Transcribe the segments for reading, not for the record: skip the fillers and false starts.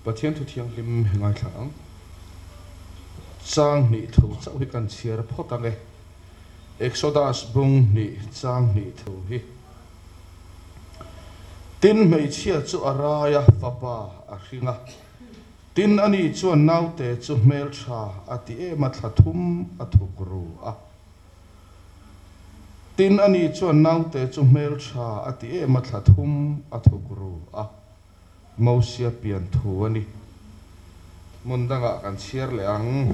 Pathian thu thianghlim hi ngaithla ang. Chang hnih thu chauh hi kan chhiar phawt ang e. Exodus bung hnih chang hnih thu hi. Tin hmeichhia chu a rai a, fapa a hring a. Tin ani chuan naute chu hmeltha a ti em a thla thum a thuk ru a. Tin ani chuan naute chu hmeltha a ti em a thla thum a thuk ru a. Mosia pian thu a ni. Hmun dangah kan chhiar leh ang.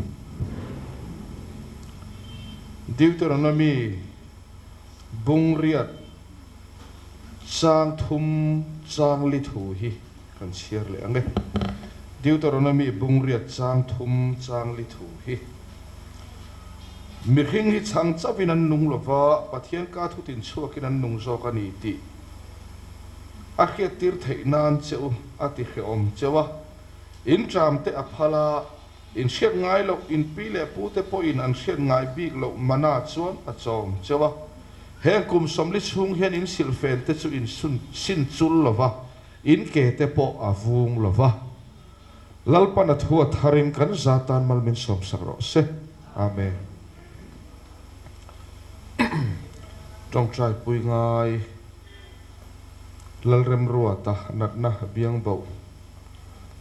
Deuteronomy bungriat chang thum chang li thu hi kan chhiar leh ang e. Deuteronomy bungriat chang thum chang li thu hi. Mihring hi chhang chauhin an nung lova, Pathian ka thutin chhuakin an nung zawk a ni tih a hriattir theih nan che u a ti hrehawm cheu a. In ṭam te a phal a, in hriat ngai loh in pi leh pu te pawhin an hriat ngai bik loh mana chuan a chawm cheu a. Heng kum sawmli chhung hian in silhfen te chu in sin chul lo va, in ke te pawh a vung lo va. Lalpan a thu a tharin kan za tan mal min sawmsak rawh se. Amen. Tawngtai pui ngai Lalremruata natna biang boh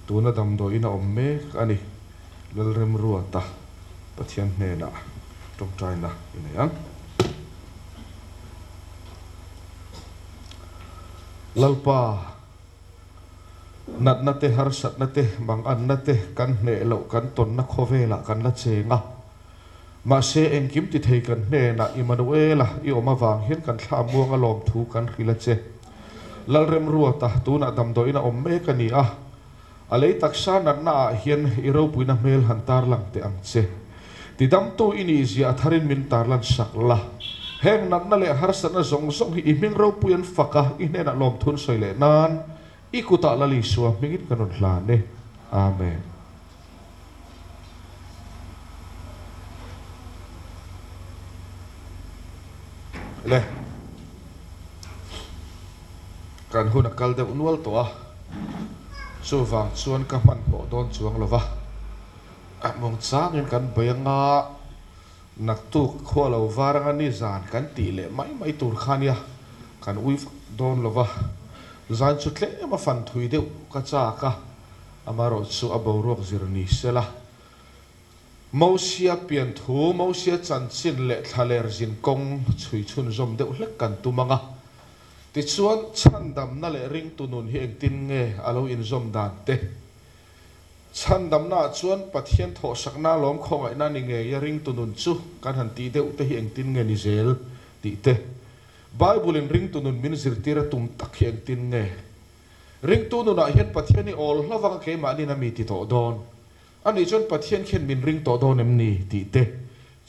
tuna damdawiin a awm mek a ni. Lalremruata Pathian hnenah tawngtaina i nei ang. Lalpa. Natna te, harsatna te, manganna te kan hneh loh kan tawnna khawvelah kan la cheng a. Mahse, engkim ti thei kan hnenah Immanuela i awm avang hian kan thla muang a lawmthu kan hrilh a che. Lalremruata, tunah damdawiin a awm mek a ni a. A lei taksa natna ah hian i ropuina hmel han tarlang teh ang che. Tidamtu i nih zia a tharin min tarlan sak la. Heng natna leh harsatna zawng zawng hi i hming ropui an fak a, i hnenah lawmthun sawi leh nan i kutah Lal Isua hmingin kan rawn hlan e. Amen. Le. Kan hun a kal deuh nual tawh a, chuvang chuan ka hmanhmawh dawn chuang lo va, mawng changin kan bei anga naktuk khua lo var anga nizan kan tih leh mai mai tur kha nia, kan ui vak dawn lo va, zan chu tlem a fan thui deuh ka chak a, amaherawhchu a boruak zir ni sela. Mosia pian thu, Mosia chanchin leh thlaler zin kawng chhui chhunzawm deuh hlek kan tum ang a. Tichuan, chhandamna leh ringtu nun hi engtin nge a lo inzawm dan te? Chhandamnaah chuan Pathian thawhsakna lawm khawngaihna ni ngeia ringtu nun chu kan han tih deuh te hi engtin nge ni zel tih te? Bible-in ringtu nun min zirtir a tum tak hi engtin nge? Ringtu nunah hian Pathian i awl hlavang a keimahnin a mi ti tawh dawn? A nih chuan Pathian khian min ring tawh dawn em ni? tih te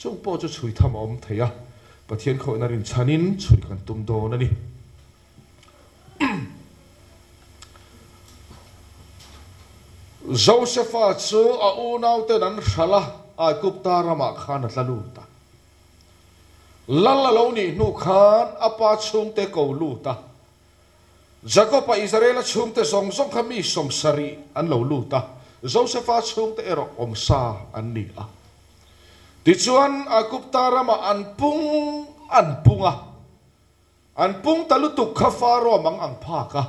chung pawh chu chhui tham a awm thei a, Pathian khawihna rinchhanin chhui kan tum dawn a ni. Josefa chu a unauten an hralh a, Aigupta ramah khan a tla lut a. Lal a lo nih hnu khan a pa chhungte ko lut a, Jakob-a Israel-a chhungte zawng zawng kha mi 70 an lo lut a, Josefa chhungte erawh awmsa an ni a. Tichuan, Aigupta ramah an pung an pung a, an pung ta lutuk kha Faro mang ang phak a.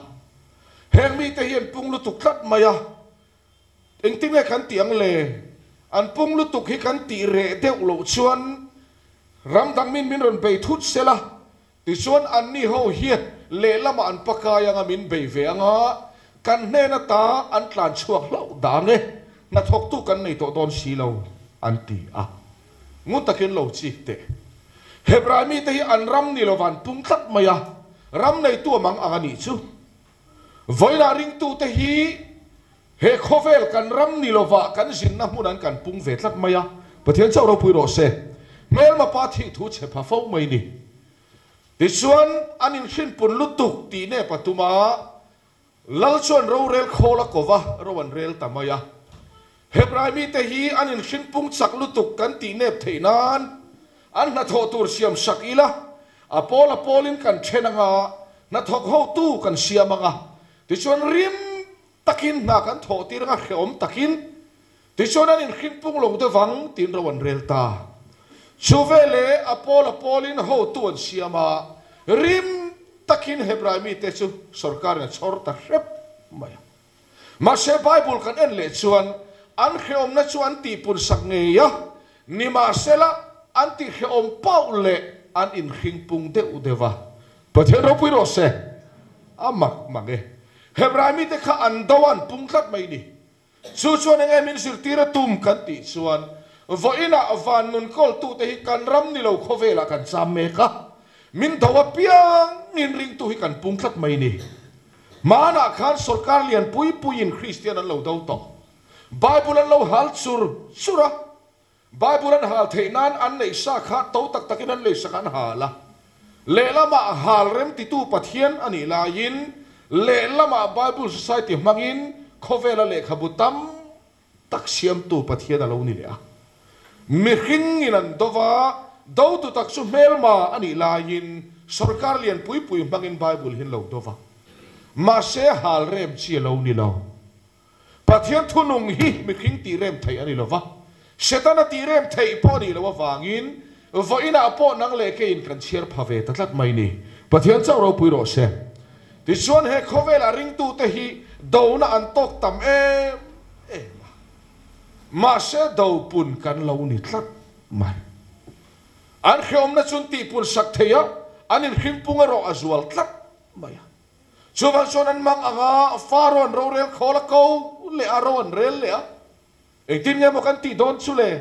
Heng mite hi an pung lutuk tlat mai a, engtin nge kan tih ang le? An pung lutuk hi kan tih reh deuh loh chuan ram dang min min rawn bei thut sela, Tichuan anni ho hian lehlamah an pakai anga min bei ve anga, kan hnen ata an tlan chhuak hlauh dang e, hnathawktu kan nei tawh dawn si lo, an ti a. Ngun takin lo chik teh. Hebrai mite hi an ram ni lova an pung tlat mai a, ram neitu a mang ang a nih chu. Vawiinah ringtute hi he khawvel kan ram ni lova kan zinna hmun an kan pung ve tlat mai a, Pathian chauh ropui rawh se. Hmelma pa thih thu chhe pha fo mai ni. Tichuan an inhrinpun lutuk tih nep a tum a, Lal chuan rorel khawl a ko va, ro an rel ta mai a. Hebrai mite hi an inhrinpung chak lutuk kan tih nep theih nan an hnathawh tur siam sak ila, a pawl a pawlin kan then anga, hnathawk hotu kan siam anga, tichuan rim. takin hna kan thawh tir anga hrehawm takin tichuan an inhring pung lo deuh vang tiin ro an rel ta. Chu veleh a pawl a pawlin hotu an siam a, rim takin Hebrai mite chu sawrkarin a chhawr ta hrep mai a. Mahse Bible kan en leh chuan an hrehawmna chu an tihpun sak ngei a, nimahsela an tihhrehawm pauh leh an inhring pung deuh deuh a. Pathian ropui rawh se! A mak mang e. Hebrai mite kha an do a an pung tlat mai ni. Chu chuan enge min zirtir a tum kan tih chuan vawiinah van nun kawltute hi kan ram ni lo khawvelah kan cham mek a, min do apiangin ringtu hi kan pung tlat mai ni. Hmanah khan sorkar lian pui puiin Kristian an lo do tawh. Bible an lo hal chur chur a, Bible an hal theih nan an neih sa kha to tak takin an leisak an hal a. Lehlamah hal remtitu Pathian a nih laiin lehlamah Bible Society hmangin khawvela lehkhabu tam tak siamtu Pathian a lo ni leh a. Mihringin an do va, dotu tak chu hmelma a nih laiin sorkar lian pui pui hmangin Bible hi an lo do va. Mahse hal rem chi a lo ni lo. Pathian thunung hi mihring tih rem theih a ni lo va, Setana tih rem theih pawh a nih loh avangin vawiinah pawh nang leh keiin kan chhiar pha ve ta tlat mai ni. Pathian chauh ropui rawh se. Tichuan he khawvelah ringtute hi dona an tawk tam em em a, mahse do pun kan lo ni tlat mai. An hreawmna chu an tihpun sak thei a, an inhringpung erawh a zual tlat mai a. Chuvang chuan an mang ang a, Faro an rorel khawl a ko leh a, ro an rel leh a. Engtin nge maw kan tih dawn chu le?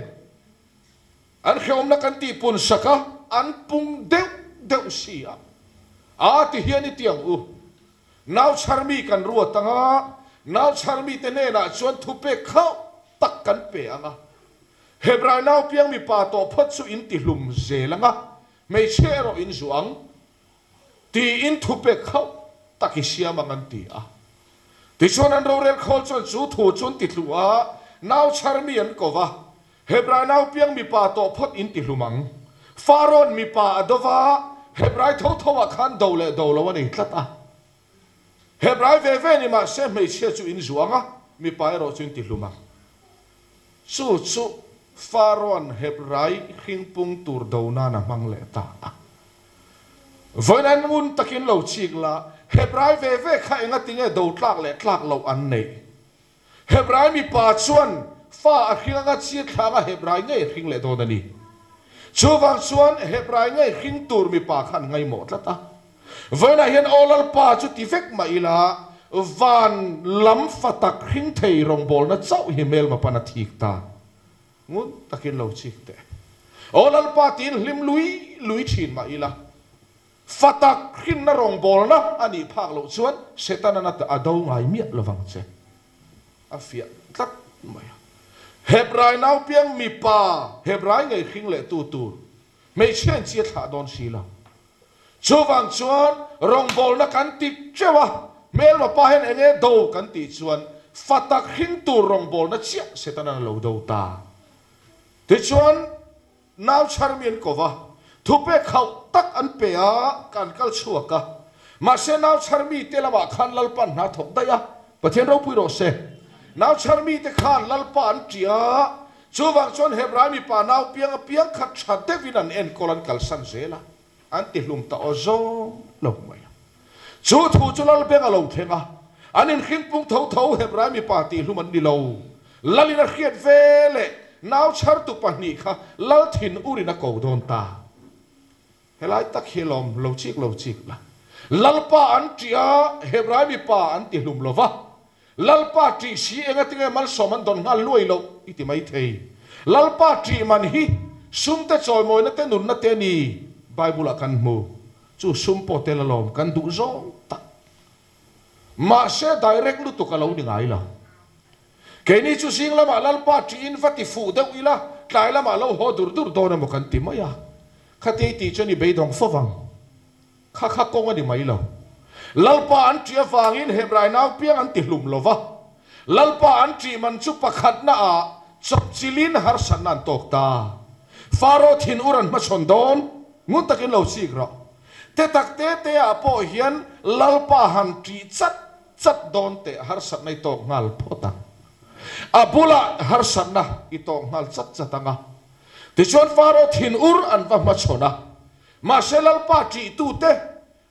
An hrehawmna kan tih pun sak a, an pung deuh deuh si a. A ti hian i ti ang u. Nau chhar mi kan ruat ang a, nau chhar mite hnenah chuan thupek khauh tak kan pe ang a. Hebrai nau piang mipa tawh phawt chu in ti hlum zel ang a, hmeichhia erawh in zuah ang. Tiin thupek khauh tak i siam ang an ti a. Tichuan an rorel khawl chuan chu thu chu an ti tlu a, nau chhar mi an ko va, Hebrai nau piang mipa tawh phawt in ti hlum ang. Farawn mipa a do va, Hebrai tho tho ah khan do leh do lo a nei tlat a. Hebrai ve ve ni mahse hmeichhia chu in zuang a, mipa erawh chu in ti hlum ang. Chu chu Farawn Hebrai hringpung tur do nan a hmang leh ta a. Vawiin an ngun takin lo chik la, Hebrai ve ve kha engati nge do tlak leh tlak loh an neih? Hebrai mipa chuan fa a hring anga chi thlanga Hebrai ngei hring leh dawn a ni. Chuvang chuan Hebrai ngei hring tur mipa kha an ngaimawh tlat a. Vawiinah hian aw Lalpa chu ti vek mah ila, van lam fa tak hring thei rawngbawlna chauh hi hmelma pan a thik ta. Ngun takin lo chik teh. Aw Lalpa tiin hlim lui lui thin mah ila, fa tak hrinna rawngbawlna a nih phak loh chuan Setana na a do ngai miah lovang che. A fiah tlat mai a. Hebrai naupiang mipa Hebrai ngei hring leh tu tur hmeichhia in chi a thlah dawn si lo. Chuvang chuan rawngbawlna kan ti teuh a, hmelma pa hian enge do kan tih chuan fa tak hring tur rawngbawlna chiah Setana'n a lo do ta. Tichuan nau chhar mi an ko va, thupek hauh tak an pe a, kan kal chhuak a. Mahse nau chhar mite lamah khan Lalpa'n hna thawk daih a, Pathian ropui rawh se. Nau chhar mite khan Lalpa an ṭih a, chuvang chuan Hebrai mipa nau piang apiang kha ṭha deuhin an enkawl an kalsan zel a. An ti hlum ta aw zawng lo mai a. Chu thu chu Lalbeng a lo thleng a, an inhring pung tho tho Hebrai mipa tih hlum an ni lo. Lalin a hriat ve leh nau chhartu pahnih kha Lal thin urin a ko dawn ta. Helai tak hi lawm lo chik lo chik la. Lalpa an ṭih a, Hebrai mipa an ti hlum lo va. Lalpa ṭih si engatinge malsawm an dawn nghal luai loh i ti mai thei. Lalpa ṭih man hi sum te chawimawina te nunna te a ni Bible ah kan hmu. Chu sum pawh tel alawm kan duh zawng tak. Mahse direct lutuk a lo ni ngai lo. Keini chu zing lamah Lalpa ṭihin va ti fuh deuh ila tlai lamah lo haw dur dur dawn emaw kan ti mai a. Khatia i tih chuan i beidawng fo vang. Kha kha kawng a ni mai lo. Lalpa an ṭih avangin Hebrai nau piang an ti hlum lo va. Lalpa an ṭih man chu pakhatna ah chawpchilhin harsatna an tawk ta. Faro thin ur an hmachhawn dawn, ngun takin lo chik rawh. Te tak te te ah pawh hian Lalpa han ṭih chat chat dawn teh harsatna i tawk nghal phawt ang. A bulah harsatna i tawk nghal chat chat ang a. Tichuan Faro thinur an va hmachhawn a. Mahse Lalpa ṭihtute,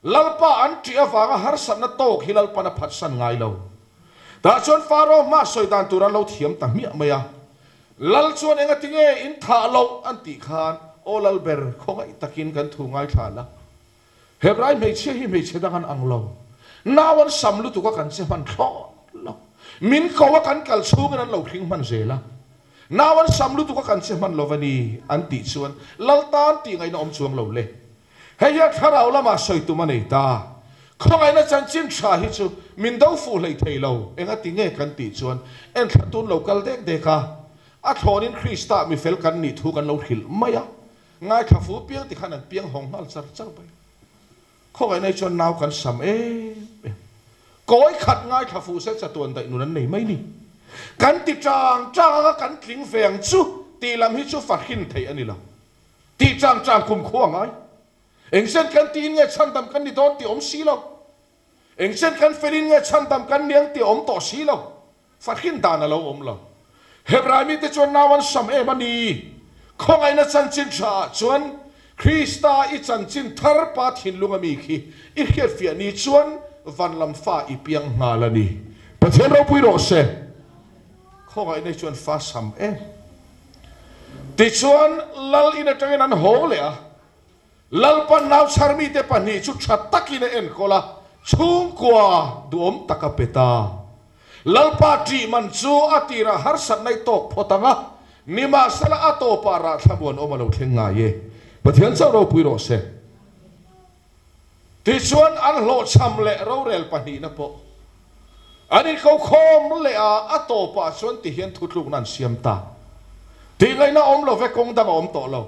Lalpa an ṭih avanga harsatna tawk hi Lalpan a phatsan ngai lo. Tah chuan Faro hma sawi dan tur an lo thiam ta hmiah mai a. Lal chuan engati nge in thah loh an tih khan, Aw Lalber, khawngaih takin kan thu ngaithla la. Hebrai hmeichhia hi hmeichhe dang an ang lo. Nau an sam lutuk a kan che hman thlawt lo. Min ko a kan kal chhungin an lo hring hman zel a. Nau an sam lutuk a kan che hman lo va ni an tih chuan Lal tan tih ngaihna awm chuang lo le. Hei hian thlarau lamah sawi tum a nei ta. Khawngaihna chanchin tha hi chu min do fuh hlei thei lo. Engati nge kan tih chuan enthla tun lo kal dek dek a, a thlawnin Krista mifel kan nih thu kan lo hrilh mai a. Ngaithla fu piang ti khan an piang hawng nghal char char mai. Khawngaihna hi chuan nau kan sam em em. Kawi khat ngaithla fuh se chatuan daih nun an nei mai ni. Kan ti chang chang anga kan tling ve ang chu tih lam hi chu fahrin theih a ni lo. Ti chang chang kum khu a ngai. Engchen kan tiin nge chhandam kan ni dawn tih awm si lo. Engchen kan felin nge chhandam kan ni ang tih awm tawh si lo. Fahrin dan a lo awm lo. Hebrai mite chuan nau an sam em a ni. Khawngaihna chanchin tha ah chuan Krista i chanchin thar pa thinlung a mi khi i hriatfiah ni chuan van lam fa i piang nghal a ni. Pathian ropui rawh se. Khawngaihna hi chuan fa sam em. Tichuan Lal in atangin an haw leh a. Lalpan nau chharmite pahnih chu tha takin a enkawl a, chhungkua duhawm tak a pe ta. Lalpa ṭih man chu a tirah harsatna i tawk phawt ang a, nimahsela a tawpah rah thlamuan awm a lo thleng ngai e. Pathian chauh ropui rawh se. Tichuan an hlawhchham leh rorel pahnihna pawh an inko khawm leh a, a tawpah chuan tihian thutlukna an siam ta. Tihngaihna awm lo ve, kawng dang a awm tawh lo.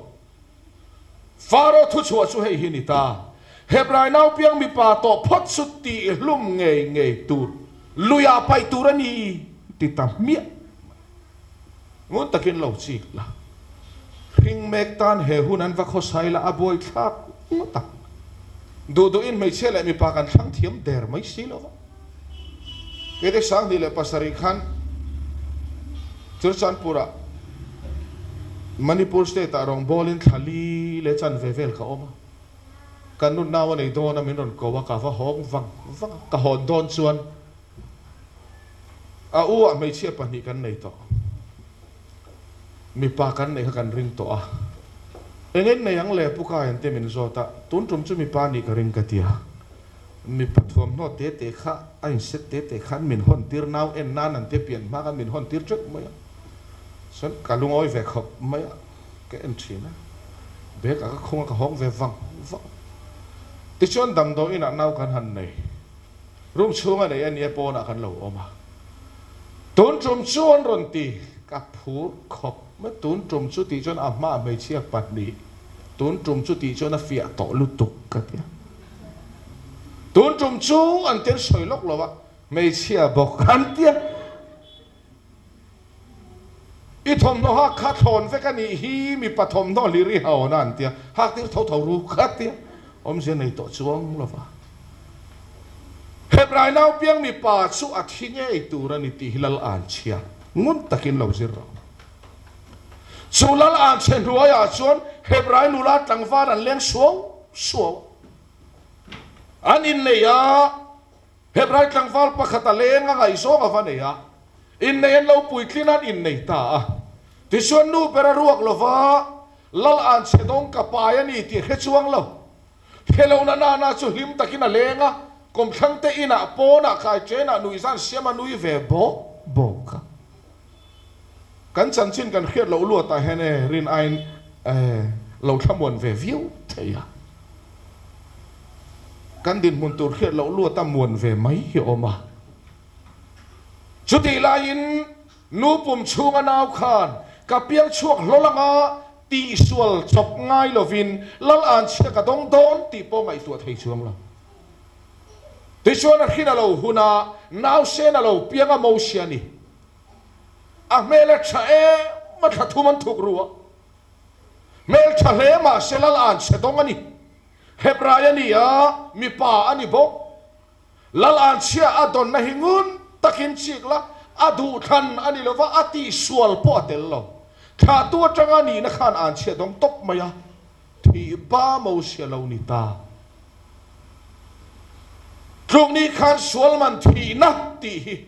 Faro thuchhuah chu hei hi ni ta, Hebrai naupiang mipa tawh phawt chu tihhlum ngei ngei tur, luiah paih tur a ni ti ta hmiah mai. Ngun takin lo chik la, hring mek tan he hun an va khawsai la a buaithlak ngawt ang. Duh duhin hmeichhia leh mipa kan thlang thiam der mai si lo va. Keite 2007 khan Churchandpur-ah Manipur state-ah rawngbawlin thla li leh chanve vel ka awm a. Ka nu nau a nei dawn a, min rawn ko a, ka va hawng vang vang a. Ka hawn dawn chuan a u ah hmeichhia pahnih kan nei tawh. Mipa kan neih kha kan ring tawh a. Engin nei ang le Pu Kaian te min zawt a, tun tum chu mipa nih ka ring ka ti a. Mipa thuamhnaw te te kha a inset te te khan min hawn tir nau en nan an te pian hma khan min hawn tir teuh mai a, chuan ka lungawi ve khawp mai a, ka en thin a, bag ah ka khung a ka hawng ve vang vang. Tichuan damdawi inah nau kan han nei, room chhunga nei a nia pawnah kan lo awm a, tun tum chu an rawn ti, ka phur khawp mai, tun tum chu tih chuan a hmaah hmeichhia pahnih, tun tum chu tih chuan a fiah tawh lutuk ka ti a. Tun tum chu an tel sawi lawk lo a, hmeichhia bawk an tia. I thawmhnaw hak kha thlawn vek a nih hi, mipa thawmhnaw hlir i hawn a an tia, hak tir tho tho ru kha tia, awmzia nei tawh chuang lo va. Hebrai naupiang mipa chu a thi ngei tur a ni tih hi Lal Anchhia ngun takin lo zir rawh. Chu Lal Anchhe hnuaiah chuan Hebrai nula tlangval an leng suau suau an innei a, Hebrai tlangval pakhat a leng a ngaihzawng a va nei a, innei an lo puitlin a an innei ta a. Tichuan nu ber a ruak lo va, Lal an chhe dawng ka pai a ni tih hre chuang lo. Hre na na chu hlim takin a leng a, kawmthlang te inah pawnah kai chenah nuihzan siam a nui ve bawk bawk a. Kan chanchin kan hriat loh luatah hian e rin aiin lo thlamuan ve viau thei a. Kan dinhmun tur hriat loh luata muan ve mai hi a awm a. Chutih laiin nu pum chhunga nau khan ka piang chhuak hlawl anga tihsual chawp ngai lovin lal an chhia ka dawng dawn tih pawh ngaihtuah thei chuang lo. Tichuan a hrin a lo hun a, nausen a lo piang a Mosia ni. A hmel a tha em a thla thum an thuk ru a. Hmel tha hle mahse lal an chhe dawng a ni. Hebrai a ni a, mipa a ni bawk. Lal anchhia a dawnna hi ngun takin chik la, a duhthlan a ni lova, a tihsual pawh a tel lo. Thlahtu atanga nihna khan anchhia dawng tawp mai a, thih ba Mosia lo ni ta. Tluk ni khan sual man thihna tih hi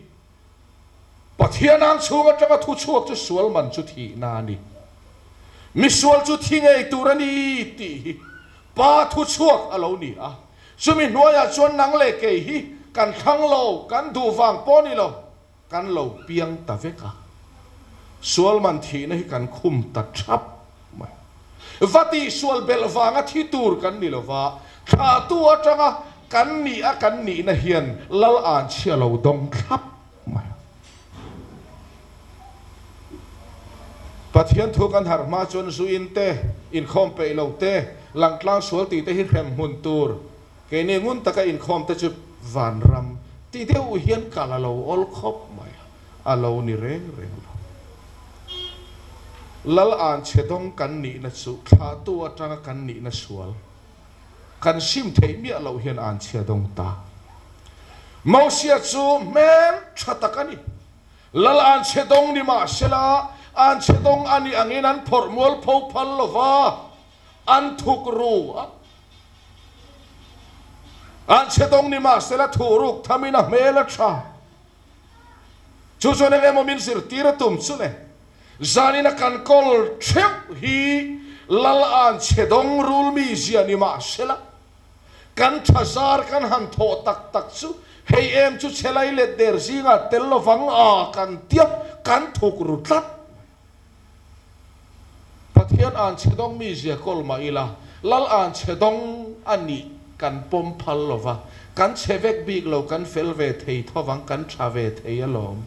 Pathian ang chhung atanga thu chhuak chu sual man chu thihna a ni. Misual chu thi ngei tur a ni tih hi Pa thu chhuak a lo ni a. Chumi hnuaiah chuan nang leh kei hi kan thlang lo, kan duh vang pawh ni lo, kan lo piang ta vek a. Sual man thihna hi kan khum ta thap mai. Va tihsual belh vanga thi tur kan ni lo va, thlahtu atanga kan nih a kan nihna hian lal anchhia lo dawng thlap mai a. Pathian thu kan harh hma chuan zu in te, inkhawm peih lo te, langtlang sual tih te hi hrem hmun tur, keini ngun taka inkhawm te chu vanram ti deuh hian kal a lo awl khawp mai a. A lo ni reng reng lo. Lal anchhe dawng kan nihna chu thlahtu atanga kan nihna sual kan sim theih miah loh hian anchhia dawng ta. Mosia chu hmel tha tak a ni. Lal anchhe dawng ni mah sela, anchhe dawng a nih angin an phawrh mual pho phal lo va, an thuk ru a. Anchhe dawng ni mah sela thuhruk thamin a hmel a tha. Chu chuan eng emaw min zirtir a tum chu le. Zanina kan kawl theuh hi Lal an chhe dawng rul mi zia ni mah sela, kan tha zar kan han thawh tak tak chu hei em chu chhe lai let der zingah tel lovang a kan tia kan thuk ru tlat mai. Pathian an chhe dawng mi zia kawl mah ila, Lal an chhe dawng a nih kan pawm phal lo va, kan chhe vek bik lo, kan fel ve thei thovang, kan tha ve thei alawm.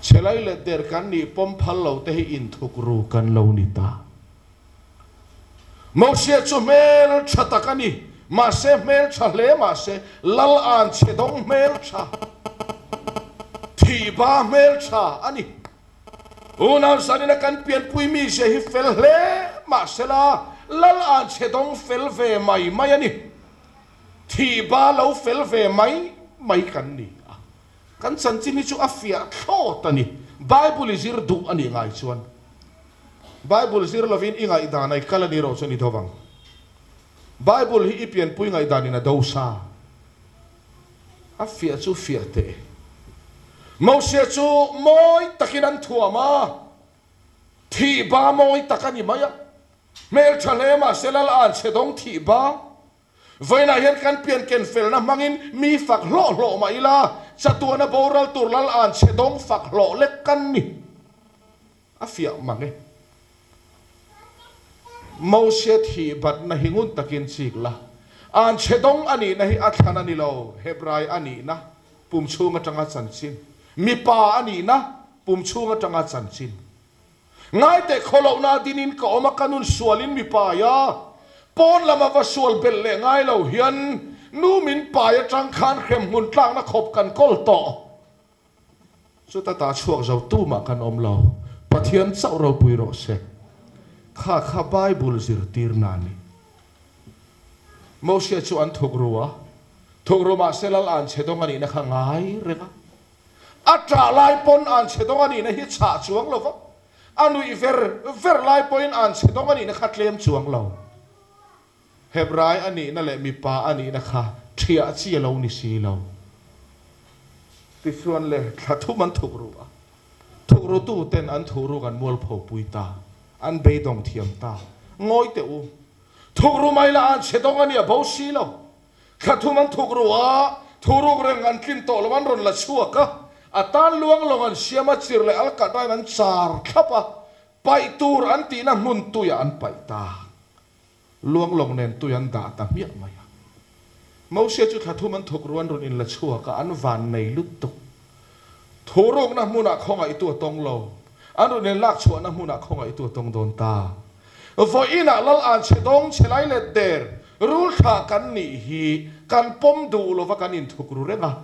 Chhe lai let der kan nih pawm phal lo te hi inthuk ru kan lo ni ta. Mosia chu hmel tha tak a ni, mahse hmel tha hle mahse Lal an chhe dawng hmel tha, thihba hmel tha a ni. Unau zanina kan pianpui mizia hi fel hle mahsela Lal an chhe dawng fel ve mai mai a ni. Thih ba lo fel ve mai mai kan ni a. Kan chanchin hi chu a fiah thlawt a ni. Bible i zir duh a nih ngai chuan Bible zir lovin i ngaihdan a i kal a ni erawh chuan i dovang. Bible hi i pianpui ngaihdanin a do sa. A fiah chu fiah teh. Mosia chu mawi takin an thuam a, thih ba mawi tak a ni mai a. Hmeltha hle mahse Lal an chhe dawng thih ba. Vawiinah hian kan pian ken felna hmangin mi fak hlawh hlawh mah ila, chatuana boral tur Lal an chhe dawng fak hlawh lek kan ni. A fiah mang e. Mose thih batna hi ngun takin chik la. An chhe dawng a nihna hi a thlan a ni lo, Hebrai a nihna pum chhung atanga chanchin. Mipa a nihna pum chhung atanga chanchin. Ngaiteh khawlohna dinin ka awm a, ka nun sualin mi pai a, pawn lama va sual belh leh ngai lo hian nu min pai atang khan hremhmun tlakna khawp kan kawl tawh. Chuta ta chhuak zo tumah kan awm lo, Pathian chauh ropui rawh se. Kha kha Bible zirtirna a ni. Mosia chu an thuk ru a, thuk ru mahse Lal an chhe dawng a nihna kha ngai reng a. A ṭah lai pawn an chhe dawng a nihna hi chhah chuang lo va, a nuih ver ver lai pawhin an chhe dawng a nihna kha tlem chuang lo. Hebrai a nihna leh mipa a nihna kha ṭhiah chi a lo ni si lo. Tichuan le, thla thum an thuk ru a, thuk rutu ten an thuh ruk an mualpho pui ta, an beidawng thiam ta. Ngawi teh u, thuk ru mai lah an chhe dawng a nia bo si lo. Thla thum an thuk ru a, thuh ruk reng an tlin tawh lo an rawn la chhuak a, a tan luang lawng an siam a, chir leh alkahdain an char thlap a, paih tur an tihna hmun tuiah an paih ta. Luanglawng nen tui an dah ta hmiah mai a. Mosia chu thla thum an thuk ruan run in la chhuak a, an van nei lutuk. Thu rukna hmunah khawngaihtu a tawng lo, an run in lak chhuahna hmunah khawngaihtu a tawng dawn ta. Vawiinah Lal an chhe dawng chhe lai let der, rul thlah kan nih hi kan pawm duh lova kan inthuk ru reng a.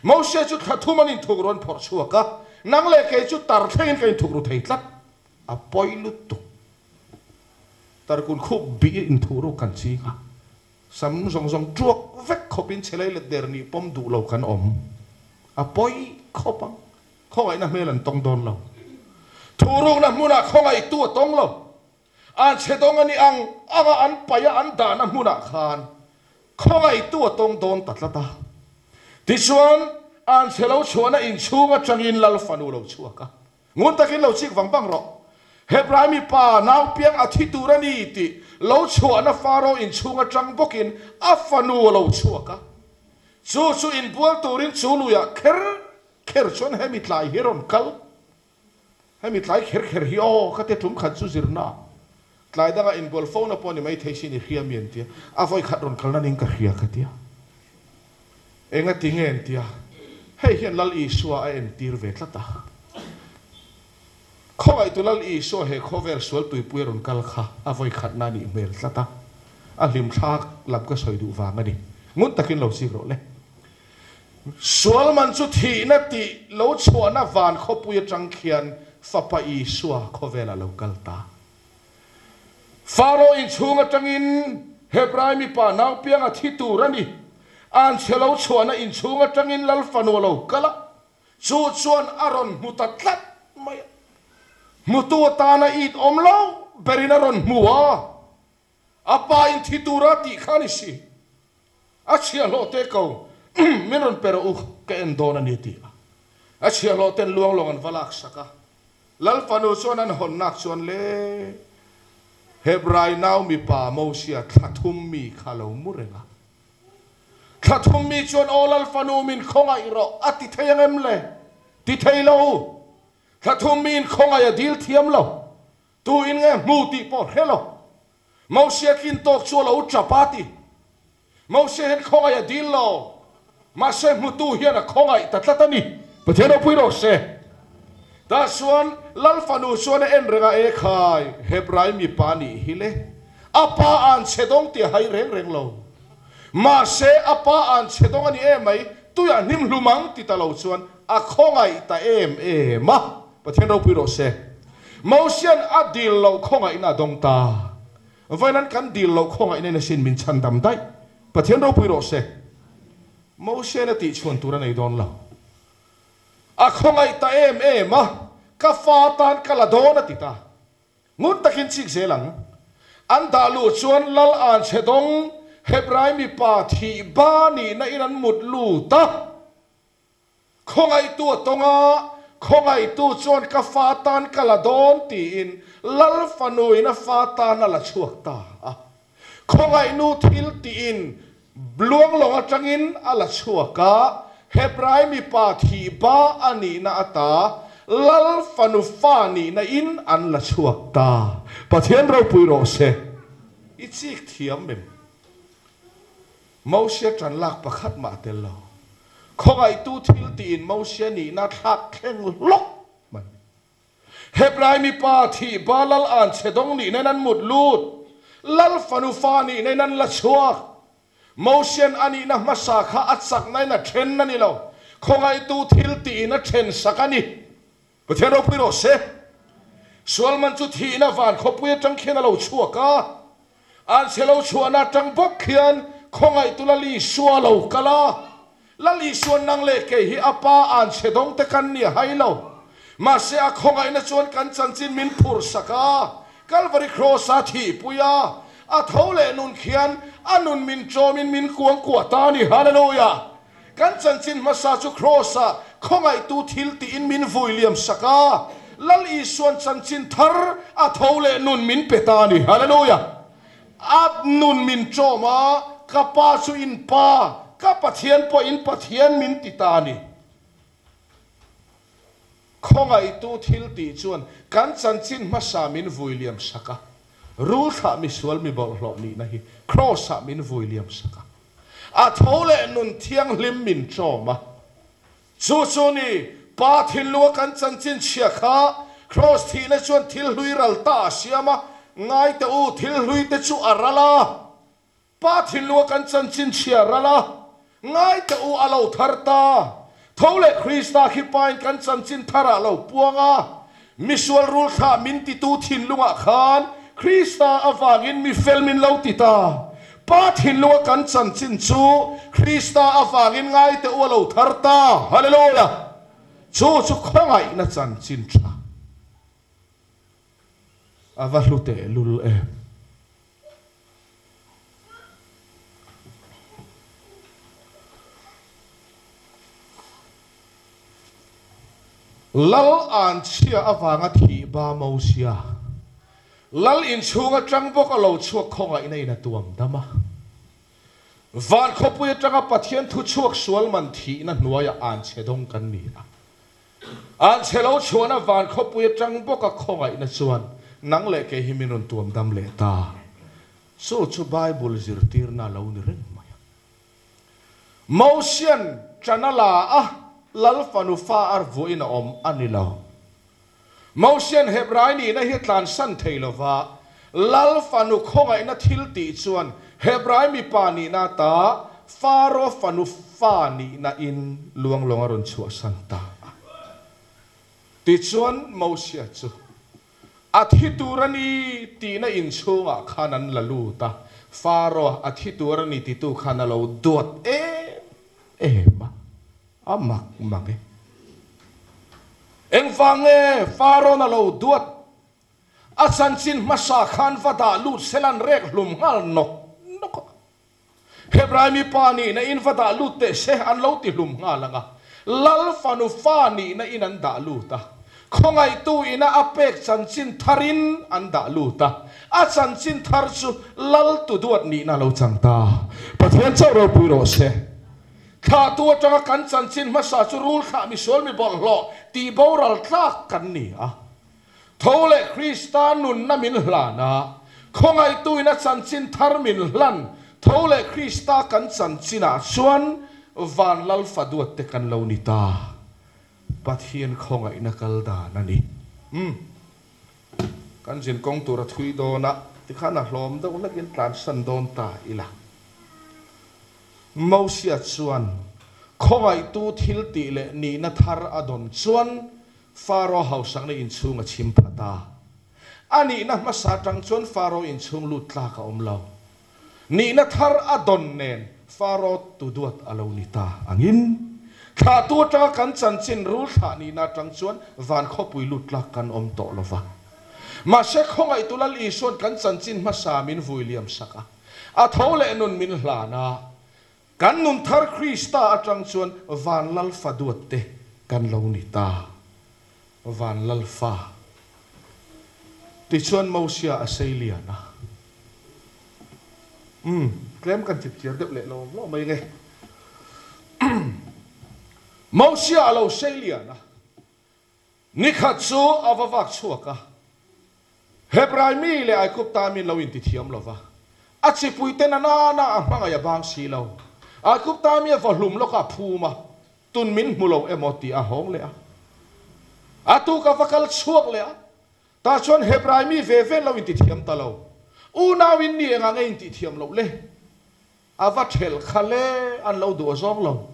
Mosia chu thla thum an inthuk ruan phawrh chhuak a, nang leh kei chu tar thlengin ka inthuk ru thei tlat. A pawi lutuk. Tarkun khup bih in thuh ruk kan ching a, sam zawng zawng tuak vek khawpin chhe leilet der nih pawm duh lo kan awm. A pawi khawp ang. Khawngaihna hmel an tawng dawn lo. Thurukna hmunah khawngaihtu a tawng lo. An chhe dawng a ni ang anga an paih a an dahna hmunah khan khawngaihtu a tawng dawn ta tlat a. Tichuan, an chhe lo chhuahna inchhung atangin Lal fanu lo chhuak a. Ngun takin lo chik vang vang rawh. Hebrai mipa naupiang a thi tur a ni tih lo chhuahna Faro inchhung atang bawkin a fanu a lo chhuak a. Chu chu inbual turin chu luiah kher kher chuan hemi tlai hi rawn kal. Hemi tlai kher kher hi aw ka ti tum khat chu zirna tlai dangah inbual fo na pawh ni mai thei sin i hria mi an tia. A vawi khat rawn kalna ning ka hria ka tia. Enga ti nge an tia. Hei hian Lal Isua a entir ve tlat a. Khawngaihtu Lal Isua he khawvel sual tuipui a rawn kal kha a vawi khatna a nih hmel tlat a. A hlimthlak lam ka sawi duh vang a ni. Ngun takin lo chik rawh le. Sual man chu thihna tih lo chhuahna van khawpui atang khian Fapa Isua khawvelah lo kal ta. Faro inchhung atangin Hebrai mipa naupianga thi tur a ni. Anchhe lo chhuahna inchhung atangin Lal fanu a lo kal a, chu chuan a rawn hmu ta tlat mai a. Hmutu atana it awm lo berin a rawn hmu a. A pa in thi tura tih kha a ni si. A chhiahhlawh te ko, Min rawn pe rawh u, ka en dawn a ni ti a. A chhiahhlawh ten luang lawng an va lak sak a. Lal fanu chuan an hawn nak chuan le, Hebrai nau mipa Mosia thla thum mi kha lo mu reng a. Thla thum mi chuan, Aw Lal fanu min khawngaih rawh, a ti thei ang em le? Ti thei lo. Thla thum mi in khawngaih a dil thiam lo. Tu in nge hmu tih pawh hre lo. Mosia tlin tawk chu a lo tap a ti. Mosia hian khawngaih a dil lo. Mahse hmutu hian a khawngaih ta tlat a ni. Pathian ropui rawh se. Tah chuan Lal fanu chuan a en reng a, E khai, Hebrai mipa nih hi le. A pa an chhe dawng tih a hai reng reng lo. Mahse a pa an chhe dawng a ni em mai, tuiah hnim hlum ang ti ta lo chuan a khawngaih ta em em a. Pathian ropui rawh se. Mosian a dil loh khawngaihna a dawng ta. Vawiin kan dil loh khawngaihna in asin min chhan dam daih. Pathian ropui rawh se. Mosian a tihchhuan tur a nei dawn lo. A khawngaih ta em em a, ka fa tan ka la dawn a ti ta. Ngun takin chik zel ang. An dah luh chuan Lal Anchhe dawng Hebrai mipa thih ba nihna in an mut lut a. Khawngaihtu a tawng a, khawngaihtu chuan ka fa tan ka la dawn tiin Lal fanuin a fa tan a la chhuak ta a. Khawngaihnu thil tiin luanglawng atangin a la chhuak a, Hebrai mipa thih ba a nihna ata Lal fanu fa nihna in an la chhuak ta. Pathian ropui rawh se. I chik thiam em? Mosia tan lak pakhat mah a tel lo. Khawngaihtu thil tiin Mosia nihna thlak thleng hlawk mai. Hebrai mipa thih ba lal an chhe dawng nih nen an mut lut, lal fanu fa nih nen an la chhuak. Mosian a nihna hmasa kha a chakna in a then a ni lo, khawngaihtu thil tiin a then sak a ni. Pathian ropui rawh se. Sualman chu thihna van khawpui atang khian a lo chhuak a, an chhe lo chhuahna atang bawk khian khawngaihtu Lal Isua a lo kal a. Lal Isua nang leh kei hi a pa an chhe dawng te kan ni a hai lo. Mahse a khawngaihna chuan kan chanchin min phurh sak a, Kalvari Kraws-a thihpui a, a tho leh nun khian a nun min ṭawmin min kuangkuah ta a ni. Hallelujah! Kan chanchin hmasa chu Kraws-ah khawngaihtu thil tiin min vui liam sak a, Lal Isua'n chanchin thar a tho leh nun min pe ta a ni. Hallelujah! A nun min ṭawm a, ka Pa chu in Pa, ka Pathian pawh in Pathian min ti ta a ni. Khawngaihtu thil tih chuan kan chanchin hmasa min vui liam sak a, rul thlah misual mi bawlhhlawh nihna hi Kraws-ah min vui liam sak a. A tho leh nun thianghlim min ṭawm a. Chu chu ni, Pa thinlunga kan chanchin chhia kha Kraws thihna chuan thil hlui ral ta a siam a, ngai teh u, thil hlui te chu a ral a. Pa thinlunga kan chanchin chhia a ral a, ngai teh u, a lo thar ta. Tho leh Krista khi Pain kan chanchin tharah lo puang a, misual rul thlah min titu thinlungah khan Krista avangin mi fel min lo ti ta. Pa thinlunga kan chanchin chu Krista avangin ngai teh u a lo thar ta. Hallelujah! Chu chu khawngaihna chanchin tha a va hlu tehlul em! Lal an chhia avanga thih ba Mosia, Lal inchhung atang bawk a lo chhuak khawngaihna in a tuam dam a. Van khawpui atanga Pathian thu chhuak sual man thihna hnuaiah an chhe dawng kan ni a. An chhe lo chhuahna van khawpui atang bawk a khawngaihna chuan nang leh kei hi min rawn tuam dam leh ta. Chu chu Bible zirtirna a lo ni reng mai a. Mosian ṭan a la a, Lal fanu fa ar vuahin a awm a ni lo. Mosian Hebrai nihna hi a tlansan thei lo va, Lal fanu khawngaihna thil tih chuan Hebrai mipa nihna ata Faro fanu fa nihna in luanglawng a rawn chhuahsan ta a. Tichuan Mosia chu A thi tur a ni tihna inchhungah khan an la lut a, Faro a thi tur a ni titu khan a lo duat em em a, a mak mak e. Engvang nge Farawn a lo duat? A chanchin hmasa khan va dah lut sela an rek hlum nghal nawk nawk a. Hebrai mipa nihna in va dah lut teh se an lo ti hlum nghal ang a, Lal fanu fa nihna in an dah lut a, khawngaihtu ina a pek chanchin thar in an dah lut a, a chanchin thar chu Lal tu duat nihna a lo chang ta. Pathian chauh ropui rawh se. Thlahtu atanga kan chanchin hmasa chu rul thlah misual mi bawlhhlawh tih boral tlak kan ni a. Tho leh Krista nunna min hlan a, khawngaihtuin a chanchin thar min hlan, tho leh Krista kan chanchinah chuan van lal fa duatte kan lo ni ta. Pathian khawngaihna kal dan a ni. Umm. Kan zin kawng tur a thui dawn a, tikhan a hlawm deuh hlekin tlansan dawn ta ila. Mosia chuan khawngaihtu thil tih leh nihna thar a dawn chuan Faro hausakna inchhung a chhim phat a. A nihna hmasa atang chuan Faro inchhung lut tlak a awm lo. Nihna thar a dawn nen Faro tu duat a lo ni ta angin, thlahtu atanga kan chanchin rul thlah nihna atang chuan van khawpui lut tlak kan awm tawh lo va. Mahse khawngaihtu Lal Isua'n kan chanchin hmasa min vui liam sak a, a tho leh nun min hlan a, Kan nun thar Krista atang chuan van lal fa duat te kan lo ni ta. Van lal fa. Tichuan Mosia a sei lian a. Umm, tlem kan chip chiar deuh leh lo lo mai nge. Mosia a lo sei lian a. Nikhat chu a va vak chhuak a, Hebrai mi leh Aigupta mi lo intithiam lo va, a chipuite na nana a hmangaih a bang si lo. Aigupta mi a va hlum lawk a, a phum a, tun min hmu lo emaw tih a hawng leh a. A tuk a va kal chhuak leh a, tah chuan Hebrai mi ve ve lo intithiam ta lo. Unau in ni engah nge intihthiam loh le? A va thelh kha le, an lo duh a zawng lo.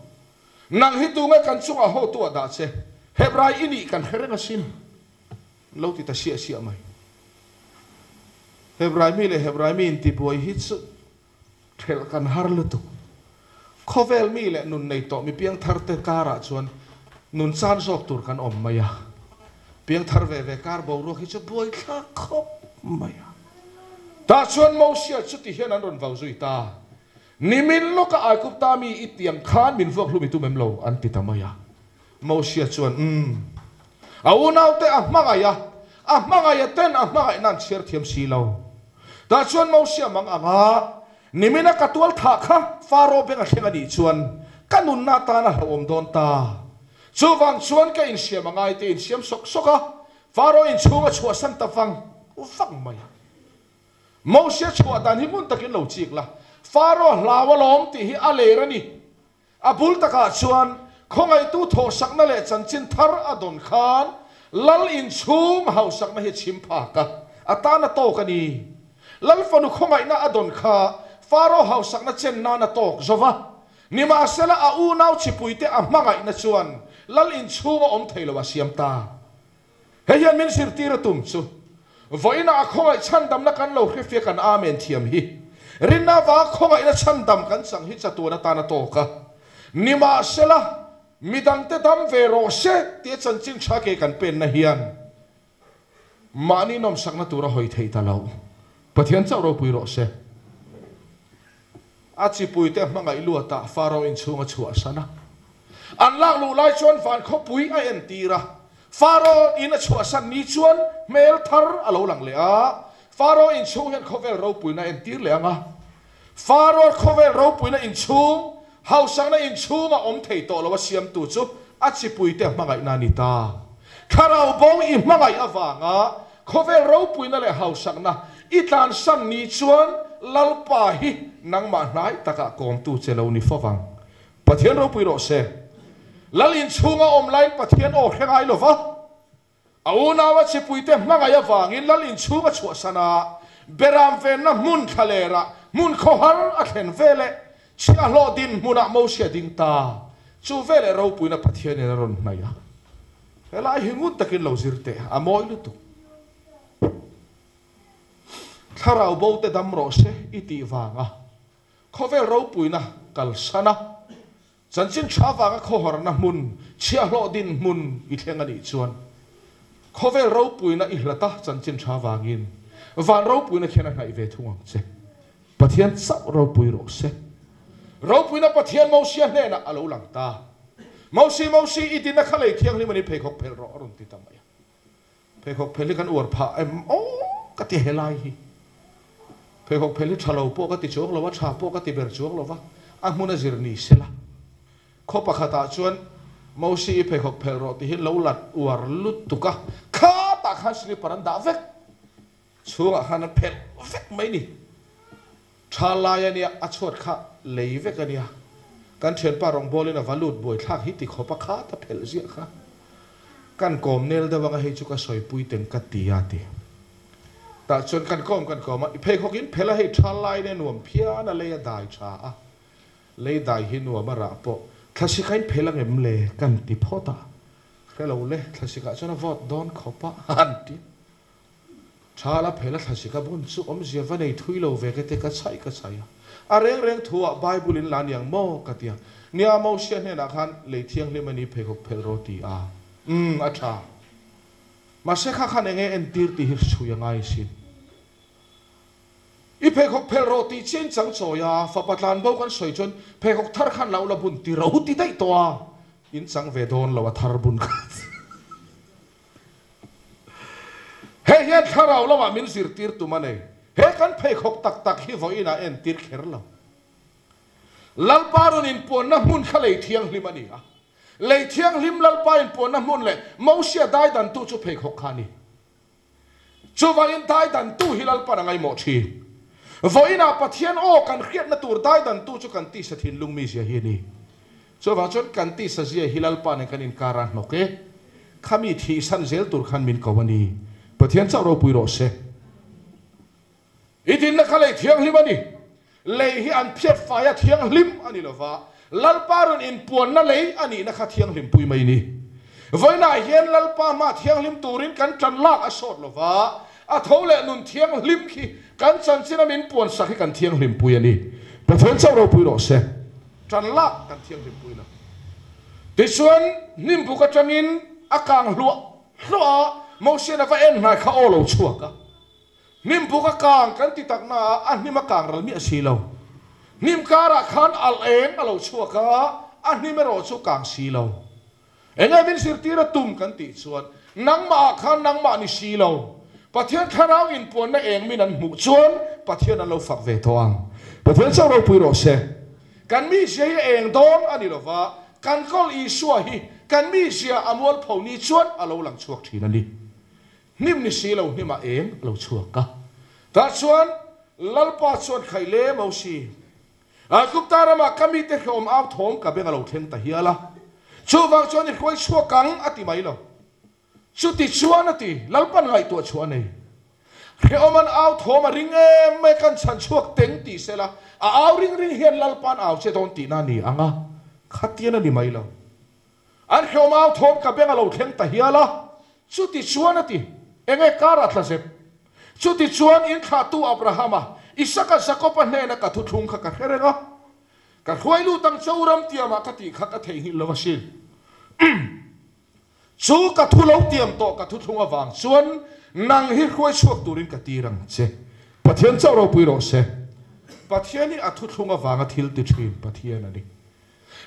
Nang hi tunge kan chungah hotu ah dah che, Hebrai i nih kan hre reng asin. An lo ti ta siah siah mai. Hebrai mi leh Hebrai mi intibuai hi chu thelh kan har lutuk. Khawvel mi leh nun nei tawh mi piangthar te karah chuan nun chan zawk tur kan awm mai a. Piangthar ve ve kar boruak hi chu buaithlak khawp mai a. Tah chuan Mosia chu ti hian an rawn vau zui ta, Nimin lawka Aigupta mi i tiang khan min vuak hlum i tum em lo? an ti ta mai a. Mosia chuan, Umm. A unaute a hmangaih a, a hmangaih a ten a hmangaihna an chhiar thiam si lo. Tah chuan Mosia mang anga nimina ka tual thah kha Faro beng a thleng a nih chuan ka nunna atan a hlauhawm dawn ta. Chuvang chuan ka insiam a ngai te insiam sawk sawk a, Faro inchhung a chhuahsan ta vang vang mai a. Mosia chhuah dan hi hmun takin lo chik la, Faro hlau alawm tih hi a ler a ni. A bul takah chuan khawngaihtu thawhsakna leh chanchin thar a dawn khan Lal inchhung hausakna hi a chhim phak a, a tan a tawk a ni. Lal fanu khawngaihna a dawn kha Faro hausakna chen nan a tawk zo va, nimahsela a unau chipuite a hmangaihna chuan Lal inchhunga awm thei lo a siam ta. Hei hian min zirtir a tum chu, vawiinah a khawngaih chhandamna kan lo hrefiah kan Amen thiam hi. Rinna avanga khawngaihna chhandam kan chang hi chatuan atan a tawk a. Nimahsela, midangte dam ve rawh se tia chanchin tha ke kan penna hian mahni nawmsakna tur a hawi theih ta lo. Pathian chauh ropui rawh se. A chipuite hmangaih luatah Faro inchhung a chhuahsan a. An lak luh lai chuan van khawpui a entir a. Faro in a chhuahsan ni chuan hmel thar a lo lang leh a. Faro inchhung hian khawvel ropuina a entir leh ang a. Faro khawvel ropuina inchhung, hausakna inchhunga awm thei tawh lo a siamtu chu a chipuite hmangaihna a ni ta. Thlarau bo i hmangaih avanga khawvel ropuina leh hausakna i tlansan ni chuan Lalpa hi nangmah hnai takah kawmtu che lo ni fo vang. Pathian ropui rawh se. Lal inchhunga awm laiin Pathian aw hre ngai lova, A unaua chipuite hmangaih avangin lal inchhung a chhuahsan a, Beram venna hmun thlalerah hmun khawhar a thlen veleh chhiahhlawh dinhmunah Mosia ding ta. Chu veleh ropuina Pathianin a rawn hnaih a. Helai hi ngun takin lo zir teh, a mawi lutuk. Thlarau bo te dam rawh se i tih vanga khawvel ropuina kalsan a, Chanchin tha vanga khawharna hmun, chhiahhlawh dinhmun i thleng a nih chuan khawvel ropuina i hlat a, chanchin tha vangin van ropuina khian a hnaih ve thung ang che. Pathian chauh ropui rawh se. Ropuina Pathian Mosia hnenah a lo lang ta. Mosi, Mosi, i dinna kha lei thianghlim a ni, pheikhawk phelh rawh, a rawn ti ta mai a. Pheikhawk phel hi kan uar phah em aw ka ti helai hi. Pheikhawk phel hi tha lo pawh ka ti chuang lo a, tha pawh ka ti ber chuang lo va, a hmun a zir ni sela. Khaw pakhatah chuan Mosi i pheikhawk phelh rawh ti hi lo lat uar lutuk a, khatah khan slipper an dah vek. Chhungah khan an phelh vek mai ni. Tha lai a nia, a chhuat kha lei vek a nia. Kan thianpa rawngbawlin a va lut buaithlak hi ti khawp a khat a phelh ziah kha. Kan kawm nel deuh anga hei chu ka sawipui teng ka ti a ti. Tah chuan kan kawm kan kawm a, i pheikhawk in phelh a hei tha lai nen nuam phian a lei a dai tha a. Lei dai hi nuam a rah pawh thlasik a in phelh angem le kan ti phawt a. Hre lo le, thlasik ah chuan a vawt dawn khawp a han ti. Tha la phel a thlasik a bun chu awmzia va nei thui lo ve ka ti ka chhaih ka chhaih a. A reng reng thu ah Bible in la niang maw ka ti a. Nia Mosia hnenah khan lei thianghlim a ni pheikhawk phelh rawh ti a. Umm a tha. Mahse kha khan enge entir tih hi chhui a ngai sin. I pheikhawk phelh rawh tih chiah in chang chawi a, fapa tlanbo kan sawi chuan pheikhawk thar khan lo la bun ti ro ti daih tawh a, in chang ve dawn lo a thar bun kha. Hei hian thlarau lamah min zirtir tum a nei. He kan pheikhawk tak tak hi vawiinah entir kher lo. Lalpa rawn inpuanna hmun kha lei thianghlim a ni a. Lei thianghlim Lalpa inpuanna hmun leh Mosia daidantu chu pheikhawk kha a ni. Chuvangin daidantu hi Lalpan a ngaimawh thin. Vawiinah Pathian aw kan hriatna tur daidantu chu kan tisa thinlung mizia hi a ni. Chuvang chuan kan tisa zia hi Lalpa nen kan inkar a hnawk e. Khami thihsan zel tur khan min ko a ni. Pathian chauh ropui rawh se. I dinna kha lei thianghlim a ni. Lei hi an phiat fai a thianghlim a ni lova, Lalpa rawn inpuanna lei a nihna kha thianghlim pui mai ni. Vawiinah hian Lalpa hma thianghlim turin kan tan lak a sawt lova, a tho leh nun thianghlim khi kan chanchina min puansak hi kan thianghlim pui a ni. Pathian chauh ropui rawh se. Tan lak kan thianghlim pui lo. Tichuan, hnimbuk atangin a kang hluah hluah a, Mosian a va en hnai kha aw lo chhuak a. Hnimbuk a kang kan ti tak na a, a hnim a kang ral miah si lo. Hnim karah khan alh eng a lo chhuak a, a hnim erawh chu kang si lo. Enge min zirtir a tum kan tih chuan, nangmah ah khan nangmah ni si lo. Pathian thlarau inpuanna eng min an hmuh chuan Pathian an lo fak ve tawh ang. Pathian chauh ropui rawh se. Kan mizia hi eng dawn a ni lova, kan kawl Isua hi kan mizia a mualpho ni chuan a lo lang chhuak thin a ni. Hnim ni si lo hnimah eng a lo chhuak a. Tah chuan Lalpa chuan khaih le Mosi, Aigupta ramah ka mite hlawm au thawm ka beng a lo thleng ta hial a, chuvang chuan i hruai chhuak ang a ti mai lo. Chuti chuan a ti, Lalpan ngaihtuah chhuah a nei. Hrehawm an au thawm a ring em mai kan chhan chhuak teng ti sela, a au ring ring hian Lalpan au che dawn tihna a ni ang a, khatian a ni mai lo. An hlawm au thawm ka beng a lo thleng ta hial a, chuti chuan a ti, Enge kar a tla zep? Chuti chuan in thlahtu Abrahama, Isaka Jakoba hnena ka thuthlung kha ka hre reng a, ka hruai lut ang che u ram tiamah ka tih kha ka theihnghilh lo asin. Chu ka thu lo tiam tawh ka thuthlung avang chuan nang hi hruai chhuak turin ka tir ang che. Pathian chauh ropui rawh se. Pathian hi a thuthlung avanga thil ti thin Pathian a ni.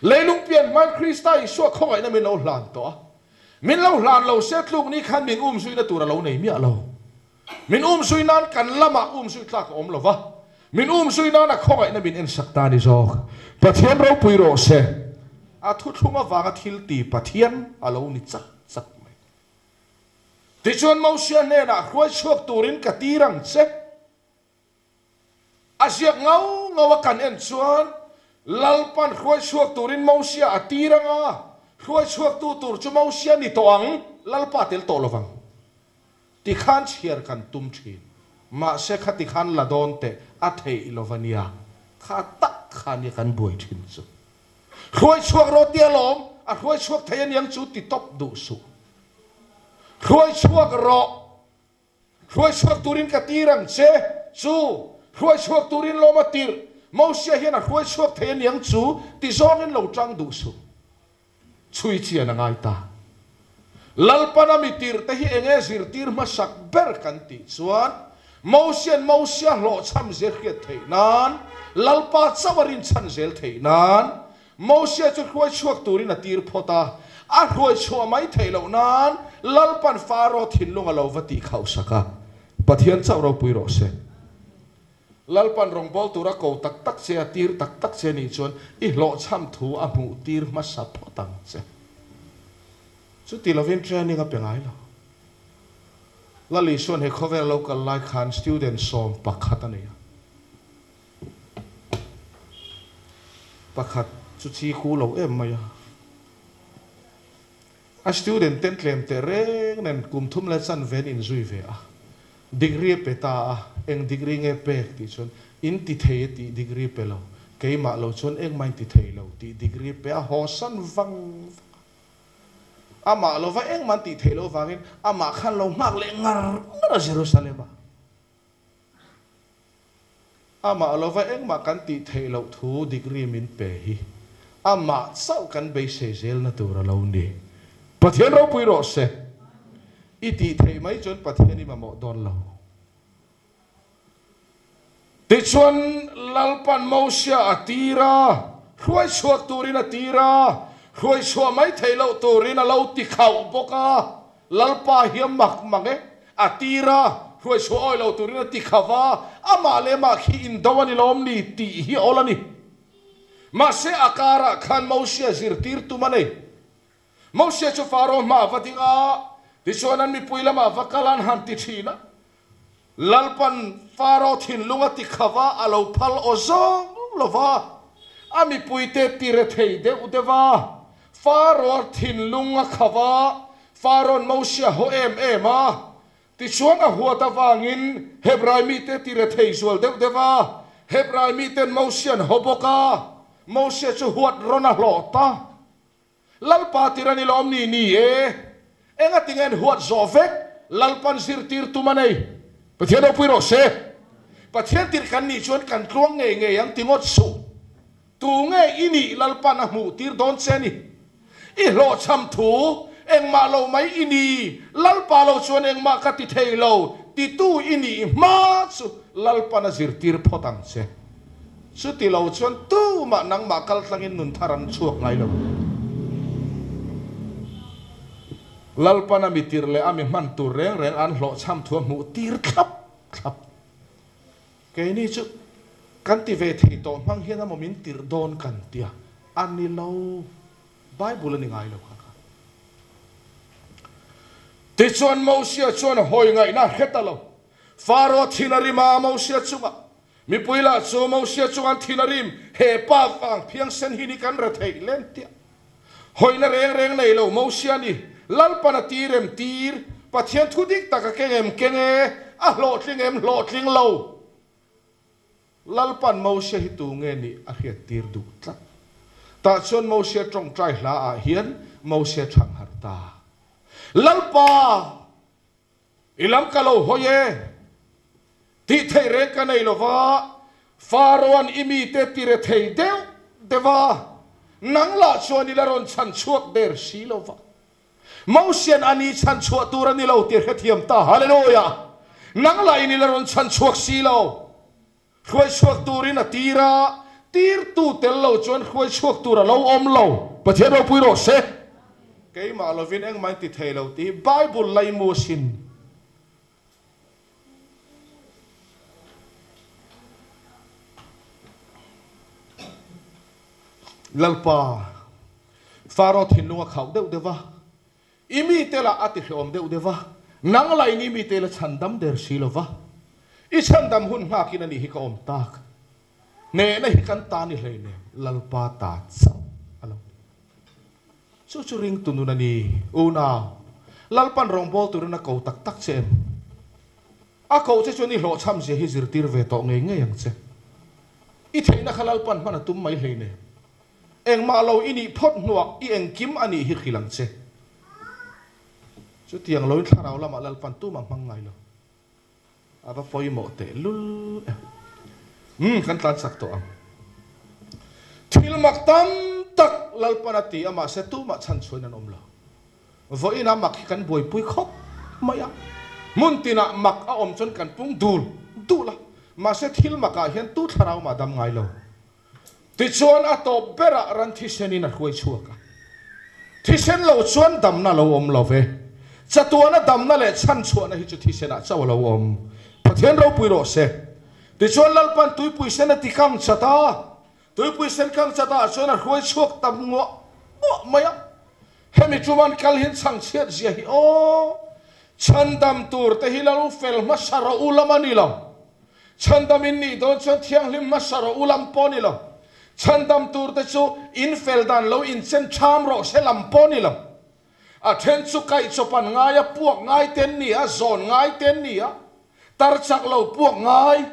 Leilung pian hmain Krista Isua khawngaihna min lo hlan tawh a. Min lo hlan lo se tluk ni khan min umzuina tur a lo nei miah lo. Min umzui nan kan lamah umzui tlak a awm lo va, min umzui nan a khawngaihna min ensak ta a ni zawk. Pathian ropui rawh se. A thuthlung avanga thil ti Pathian a lo ni chat chat mai. Tichuan Mosia hnenah hruai chhuak turin ka tir ang che. A ziak ngau ngau a kan en chuan Lalpan hruai chhuak turin Mosia a tir ang a, hruai chhuaktu tur chu Mosia ni tawh ang, Lalpa tel tawh lovang. Tikhan chhiar kan tum thin. Mahse khati khan la dawn teh a theih lo va nia. Kha tak kha nia kan buai thin chu. Hruai chhuak rawh tia lawm, a hruai chhuak thei aniang chu ti tawp duh suh. Hruai chhuak rawh. Hruai chhuak turin ka tir ang che chu. Hruai chhuak turin lawm a tirh. Mosia hian a hruai chhuak thei aniang chu ti zawngin lo tang duh suh. Chhui chian a ngai ta. Lalpana mi tirhte hi enge zirtir hmasak ber kan tih chuan Mosian Mosia hlawhchham zel hriat theih nan, Lalpa chauh a rinchhan zel theih nan, Mosia chu hruai chhuak turin a tir phawt a, a hruai chhuah mai theih loh nan Lalpan Faro thinlung a lo va tih khauhsak a, Pathian chauh ropui rawh se. Lalpan rawngbâwl tura ko tak tak che a tir tak tak che nih chuan i hlawhchham thu a hmuh tir hmasa phawt ang che. Chuti lovin training a pe ngai lo. Lal Isuan he khawvel lo kal lai khan student 11 a nei a. Pakhat chu chi khu lo em mai a. A student ten tlem teh reng nen kum thum leh chanve an inzui ve a. Degree a pe ta a, eng degree nge pek tih chuan in ti thei e tih degree pe lo, keimah lo chuan engmah in ti thei lo tih degree pe a haw san vang vang a. Amah lova engmah an tih theih loh vangin amah khan lo nghak leh ngar ngar a Jerusalem ah. Amah lova engmah kan tih theih loh thu degree min pe hi amah chauh kan beisei zelna tur a lo ni. Pathian ropui rawh se. I tih theih mai chuan Pathian i mamawh dawn lo. Tichuan Lalpan Mosia a tir a, hruai chhuak turin a tir a, hruai chhuah mai theih loh turin a lo ti khauh bawk a. Lalpa hi a mak mang e, a tir a, hruaichhuah awi lo turin a ti kha va, amah leh amah khi indo a ni lawm ni tih hi awl a ni. Mahse a karah khan Mosia zirtir tum a nei. Mosia chu Faro hmaah va ding a, tichuan an mipui lamah va kal an han ti thin a. Lalpan Faro thinlung a ti kha va, a lo phal aw zawng lo va, a mipuite ti rethei deuh deuh a. Faro thinlung a kha va, Farawn Mosia haw em em a, tichuan a huat avangin Hebrai mite ti rethei zual deuh deuh a. Hebrai miten Mosian haw bawk a, Mosia chu huat rawn a hlawh ta. Lalpa tir a ni lawm ni? Ni e. Engati nge an huat zawh vek? Lalpan zirtir tum a nei. Pathian ropui rawh se. Pathian tir kan nih chuan kan tluang ngei ngei ang ti ngawt suh. Tu nge i nih Lalpan a hmuh tir dawn che ni? I hlawhchham thu engmah lo mai i ni, Lalpa lo chuan engmah ka ti thei lo titu i nih hma chu Lalpan a zirtir phawt ang che. Chuti lo chuan tumah nangmah kal tlangin nun thar an chhuak ngai lo. Lalpan a mi tirh leh a mi hman tur reng reng an hlawhchham thu a hmuh tir thlap thlap. Keini chu kan ti ve thei tawh hmang hian amaw min tirh dawn kan tia, a ni lo. Bible a ni ngai lo kha kha. Tichuan Mosia chuan hawi ngaihna a hre ta lo. Faro thin a rim a Mosia chungah. Mipui lah chu Mosia chuan thin a rim, he pa vang phiangsen hi ni kan re theih lem tiah. Hawina reng reng nei lo Mosia ni, Lalpan a tir em tir, Pathian thu dik tak a keng em keng e, a hlawhtling em hlawhtling lo. Lalpan Mosia hi tu nge nih a hriat tir duh tlat. Tah chuan Mosia tawngtai hla ah hian Mosia thang harh ta. Lalpa! I lam ka lo hawi e. Tih theih reng ka nei lo va, Faro-a'n i mite ti re thei deuh deuh a, nang lah chuan i la rawn chhan chhuak der si lo va. Mosia'n a ni chhan chhuah tur a ni lo tih hrethiam ta. Hallelujah! Nang lah in i la rawn chhan chhuak si lo. Hruai chhuak turin a tir a, tirtu tel lo chuan hruai chhuak tur a lo awm lo. Pathian ropui rawh se. Keimah lovin engmah in ti thei lo tih hi Bible laimu asin. Lalpa, Faro thinlung a khauh deuh deuh va, i mite lah a tihrehawm deuh deuh va, nang lah in i mite la chhandam der si lo va, i chhandam hun nghakin a nih hi ka awm tak. Hnehna hi kan ta ni hleinem, Lalpa ta chauh a lo ni. Chu chu ringtu nun a ni, unau. Lalpan rawngbâwl turin a ko tak tak che em? A koh che chuan i hlawhchham zia hi zirtir ve tawh ngei ngei ang che. I theihna kha Lalpan hman a tum mai hleinem. Engmah lo i nih phawt hnuah i engkim a nih hi hrilh ang che. Chutiang loin thlarau lamah Lalpan tumah hmang ngai lo. A va pawimawh teh lul e. Umm kan tlan chak tawh ang. Thil mak tam tak Lalpan a ti a mahse tumah chhan chhuain an awm lo. Vawiin a mak hi kan buaipui khawp mai a. Hmun tinah mak a awm chuan kan pung dul dul a. Mahse thil makah hian tu thlarau mah dam ngai lo. Tichuan a tawp berah ran thisenin a hruai chhuak a. Thisen lo chuan damna a lo awm lo ve. Chatuana damna leh chhanchhuahna hi chu thisenah chauh a lo awm. Pathian ropui rawh se. Tichuan Lalpan tuipui sen a ti kang chat a. Tuipui sen kang chatah chuan a hruai chhuak ta nguah nguah mai a. Hemi chuman kal hian chhangchhiat zia hi aw. Chhandam tur te hi lo fel hmasa rawh u lam a ni lo. Chhandam in nih dawn chuan thianghlim hmasa rawh u lam pawh ni lo. Chhandam tur te chu in fel dan lo inchen ṭham rawh se lam pawh ni lo. A then chu kaihchawp an ngai a, puak ngai te an ni a, zawn ngai te an ni a, tar chak lo puak ngai,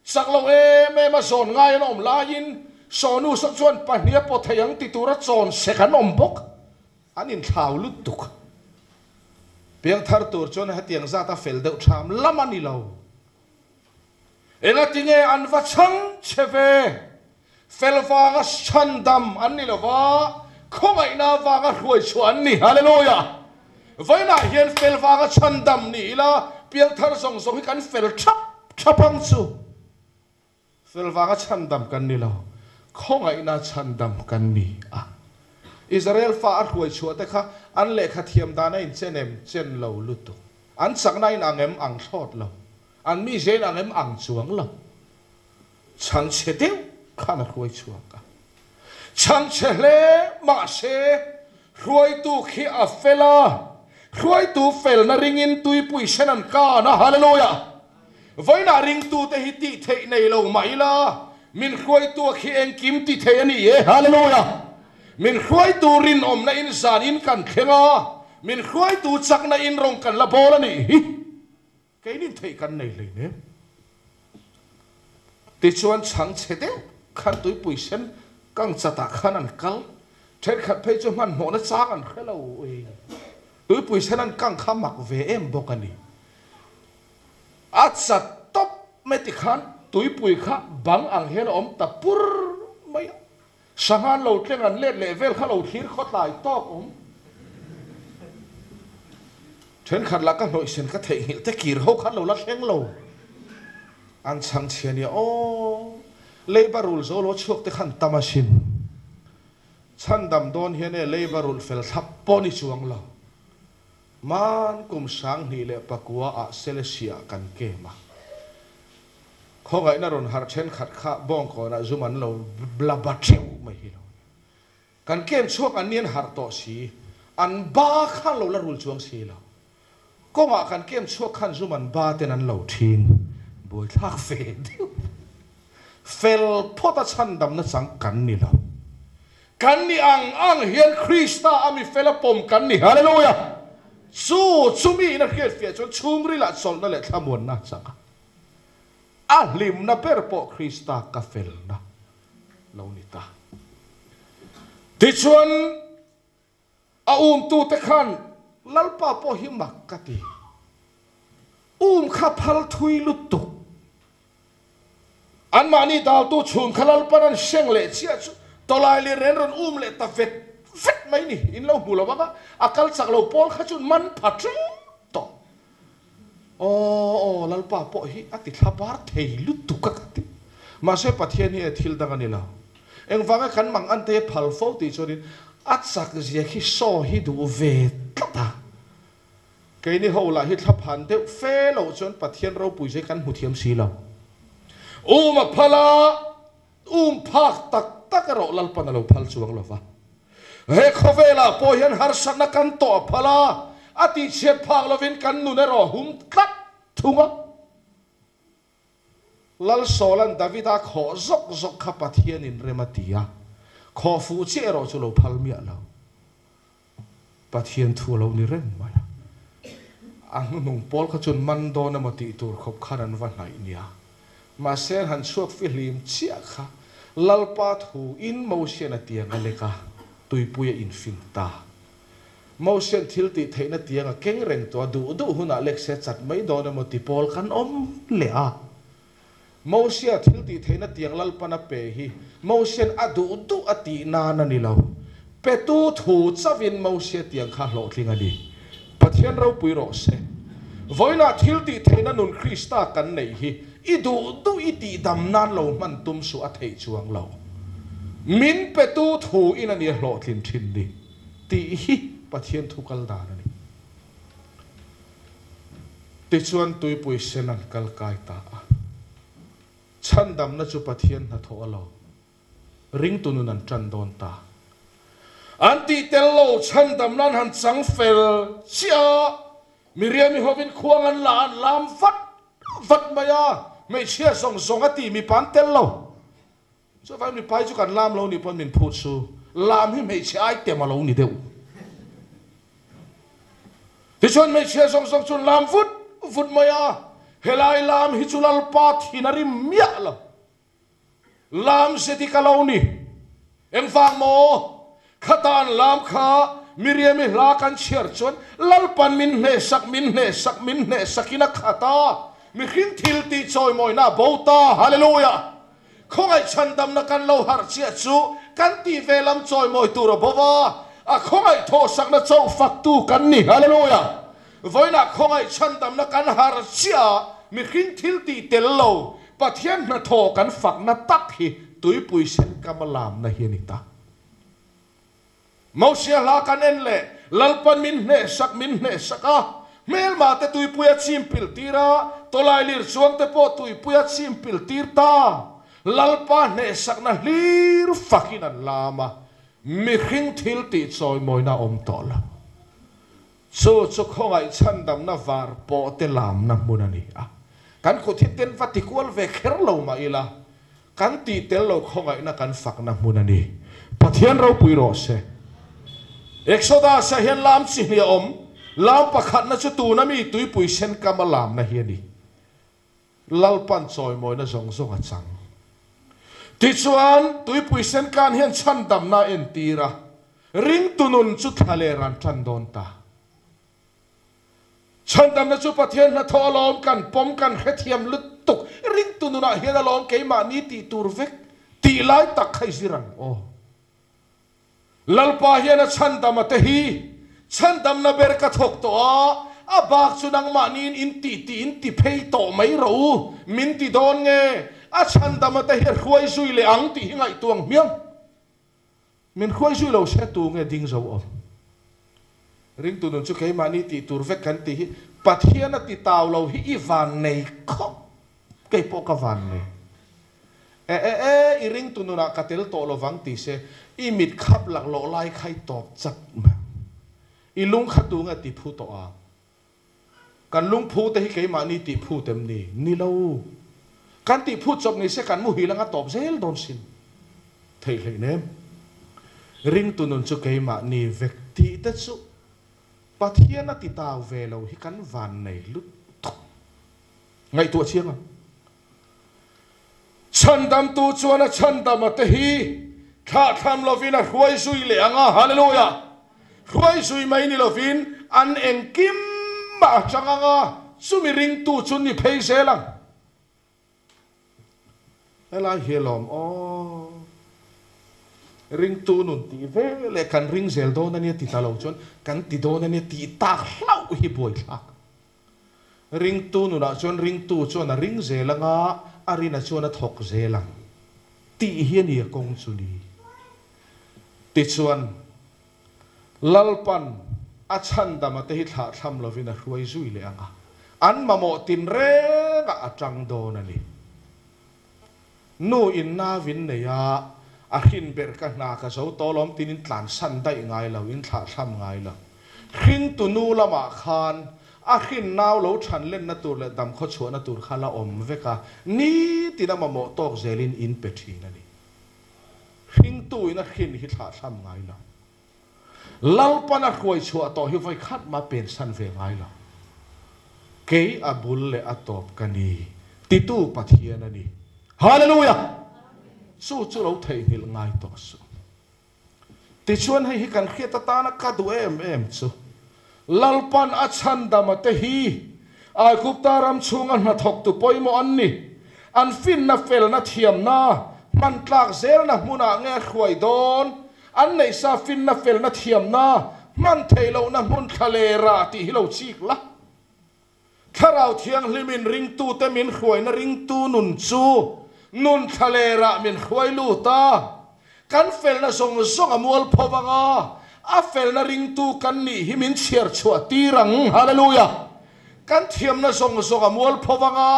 chak lo em em a zawn ngai an awm laiin Sawnu saw chuan pahnih a paw thei ang ti tura chawn sek an awm bawk. An inthlau lutuk. Piangthar tur chuan hetiang zat a fel deuh ṭham lam a ni lo. Engatinge an va chhang che ve? Fel vanga chhandam an ni lova, khawngaihna vanga hruai chhuah an ni. Hallelujah! Vawiinah hian fel vanga chhandam ni ila, piangthar zawng zawng hi kan fel thap thap ang chu. Fel vanga chhandam kan ni lo, khawngaihna chhandam kan ni a. Israel fa a hruai chhuah te kha an lehkha thiam dan a inchen em? Chen lo lutuk. An chakna in ang em? Ang thlawt lo. An mi zen ang em? Ang chuang lo. Chhangchhe deuh khan a hruai chhuak a. Chhangchhe hle mahse hruaitu khi a fel a, hruaitu felna ringin tuipui sen an kan a. Hallelujah! Vawiinah ringtute hi tih theih nei lo mah ila, min hruaitu a khi engkim ti thei a ni e. Hallelujah! Min hruaitu rinawmna in zan in kan thleng a, min hruaitu chakna in rawng kan la bawl a nih hi. Keinin theih kan nei hleinem. Tichuan chhangchhe deuh khan tuipui sen kang chatah khan an kal. Thenkhat phei chu hmanhmawhna chang an hre lo. Tuipui sen an kang kha mak ve em bawk a ni. A chat tawp mai tikhan tuipui kha bang ang hian a awm ta pur mai a. Sanghan lo tleng an let leh vel kha lo thlir khawtlai tawk awm. Thenkhat lah ka hnawihsen ka theihnghilh te kir ho khan lo la thleng lo. An chhang chhia nia aw. Leiba rul zo lo chhuak te khan tam asin. Chhandam dawn hian e leiba rulh fel thlap pawh ni chuang lo. Hman kum 2009 ah Selesia kan kem a. Khawngaihna rawn harh thenkhat kha bawngkawnah zum an lo bla ba theuh mai hi lo ni. Kan kem chhuak an ni an harh tawh si, an ba khan lo la rul chuang si lo. Kawngah kan kem chhuak khan zum an ba ten an lo thin. Buaithlak ve deuh. Fel phawt a chhandamna chang kan ni lo. Kan ni ang ang hian Krista a mi fel a pawm kan ni. Hallelujah! Chu chu miin a hriatfiah chuan chhungrilah chawlhna leh thlamuanna a chang a. A hlimna ber pawh Krista ka felna lo ni ta. Tichuan a umtute khan Lalpa pawh hi mak ka ti. Um kha phal thui lutuk. Anmahni daltu chhun kha Lalpan an hreng leh chiah chu tawlai leh ren rawn um leh ta vet vet mai ni. In lo hmu lo ang a, a kal chak lo pawl kha chuan man pha teuh tawh. Aw aw Lalpa pawh hi a ti thla bar thei lutuk a ka ti. Mahse Pathian hi e thil dang a ni lo. Engvanga kan mang an te phal fo tih chuanin a chak zia khi saw hi duh ve tlat a. Keini ho lah hi thlaphan deuh fe loh chuan Pathian ropui zai kan hmu thiam si lo. Um a phal a, um phak tak tak erawh Lalpan a lo phal chuang lo va. He khawvelah pawh hian harsatna kan tawh a phal a, a tihchhiat phak lovin kan nun erawh a hum tlat thung a. Lal Saula'n Davida khawh zawk zawk kha Pathianin rem a ti a, khawh fuh chiah erawh chu lo phal miah lo. Pathian thu a lo ni reng mai a. A hnuhnung pawl kha chuan man dawn emaw tih tur khawp khan an va hnaih nia. Mahse an han chhuak fihlim chiah kha Lalpa thu in Mosian a tiang a lek a, tuipui a infin ta. Mosian thil tih theihna tiang a keng reng tawh a, duh duh hunah lek se chat mai dawn emaw ti pawl kan awm leh a. Mosia thil tih theihna tiang Lalpan a pe hi Mosian a duh duh a tih nan a ni lo. Petu thu chauhin Mosia tiang kha hlawhtling a ni. Pathian ropui rawh se. Vawiinah thil tih theihna nun Krista kan neih hi i duh duh i tih dam nan lo hman tum suh a theih chuang lo. Min petu thu in a ni a hlawhtlin thin ni tih hi Pathian thu kal dan a ni. Tichuan tuipui sen an kal kai ta a. Chhandamna chu Pathian hnathawh a lo ringtu nun an tan dawn ta. An tih tel lo chhandamna an han chang fel chiah a, Miriami hovin khuang an la an lam vat vat mai a, hmeichhia zawng zawng a ti mipa an tel lo. Chuvangin mipa hi chu kan lam lo nih pawn min phut su, lam hi hmeichhe ai tem a lo ni deuh. Tichuan hmeichhia zawng zawng chu lam vut vut mai a, helai lam hi chu Lalpa thin a rim miah lo. Lam ze dik a lo ni. Engvang maw? Khata an lam kha Miriami hla kan chhiar chuan Lalpan min hnehsak, min hnehsak, min hnehsakin a khat a, mihring thil tih chawimawina a bo ta. Hallelujah! Khawngaih chhandamna kan lo harh chiah chu kan tih ve lam chawimawi tur a bo va, a khawngaih thawhsakna chauh faktu kan ni. Hallelujah! Vawiinah khawngaih chhandamna kan harh chiah a, mihring thil tih tel lo Pathian hnathawh kan fakna tak hi tuipui sen kam a lamna hi a ni ta. Mosia hla kan en leh Lalpan min hnehsak min hnehsak a, hmelma te tuipui a chim pil tir a, tawlai lir chuang te pawh tuipui a chim pil tir ta. Lalpa hnehsakna hlir fakin an lam a, mihring thil tih chawimawina a awm tawh lo. Chu chu khawngaih chhandamna var pawh te lamna hmun a ni a. Kan kut hi ten va ti kual ve kher lo mah ila, kan tih tel lo khawngaihna kan fakna hmun a ni. Pathian ropui rawh se. Exodus-ah hian lam chi hnih a awm. Lam pakhatna chu tuna mi tuipui sen kama lamna hi a ni. Lalpan chawimawina zawng zawng a chang. Tichuan, tuipui sen kan hian chhandamna a entir a, ringtu nun chu thla leh ran tan dawn ta. Chhandamna chu Pathian hnathawh alawm kan pawm kan hrethiam lutuk, ringtu nunah hian alawm keimahni tih tur vek tih lai tak kha i zir ang aw. Lalpa hian a chhandama te hi chhandamna ber ka thawk tawh a, a bak chu nangmahniin in tih tih in ti phei tawh mai rawh u, min ti dawn nge? A chhandama te hi a hruai zui leh ang tih hi ngaihtuang hmiang. Min hruai zui lo se tu nge ding zo awm? Ringtu nun chu keimahni tih tur vek kan tih hi Pathian a ti tau lo hi i van nei khawp, kei pawh ka van nei. E e e, i ringtu nunah ka tel tawh lovang ti se, i mit khap laklawh lai kha i tawp chat mai. I lung kha tu nge ti phu tawh ang? Kan lungphu te hi keimahni tih phut em ni? Ni lo. Kan tih phut chawp ni se kan muhil anga tawp zel dawn sin. Theih hleih nem. Ringtu nun chu keimahni vek tih te chu Pathian a ti tau ve lo hi kan van nei lutuk. Ngaihtuah chiang ang. Chhandamtu chuan a chhandama te hi thlahthlam lovin a hruai zui leh ang a, Hallelujah! Hruai zui mai ni lovin an engkim mah a chang ang a, chumi ringtu chu ni phei zel ang. Helai hi alawm aw. Ringtu nun tih ve leh kan ring zel dawn a nia ti ta lo chuan kan ti dawn a nia tih tak hlauh hi buaithlak. Ringtu nunah chuan ringtu chuan a ring zel anga a rina chuan a thawk zel ang tih hi a ni a kawng chu ni. Tichuan, Lalpan a chhandama te hi thlahthlam lovin a hruai zui leh ang a, an mamawh tinrengah a tang dawn a ni. Nu in nau in nei a, a hrin ber ka hna ka zo tawh lawm tin in tlansan daih ngai lo, in thlahthlam ngai lo. Hringtu nu lamah khan a hrin nau lo chhan lenna tur leh damkhaw chhuahna tur kha la awm vek a, nitin a mamawh tawk zelin in pe thin a ni. Hringtu in a hrin hi thlahthlam ngai lo. Lalpan a hruai chhuah tawh hi vawi khat mah pensan ve ngai lo. Kei a bul leh a tawp ka ni, titu Pathian a ni. Hallelujah! Chu chu lo theihnghilh ngai tawh suh. Tichuan hei hi kan hriat atana ka duh em em chu, Lalpan a chhandama te hi Aigupta ram chhunga hnathawktu pawimawh an ni. An finna felna thiamna hman tlak zelna hmunah nge a hruai dawn? An neihsa finna felna thiamna hman theih lohna hmun thla leh rah tih hi lo chik la. Thlarau Thianghlimin ringtute min hruaina ringtu nun chu nun thla leh rah min hruai lut a. Kan felna zawng zawng a mual pho vang a, a felna ringtu kan nih hi min chhiar chhuah tir ang. Hallelujah! Kan thiamna zawng zawng a mual pho vang a,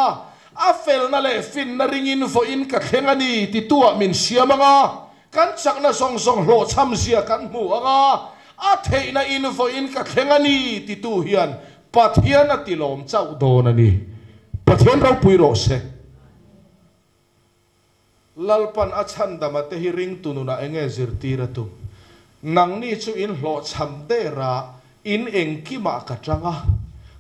a felna leh finna ringin vawiin ka thleng a ni tituah min siam ang a, kan chakna zawng zawng hlawhchham zia kan hmu ang a, a theihna in vawiin ka thleng a ni titu hian Pathian a tilawm chauh dawn a ni. Pathian ropui rawh se. Lalpan a chhandama te hi ringtu nunah enge zirtir a tum? Nangni chu in hlawhchham der a, in engkimah ka tang a,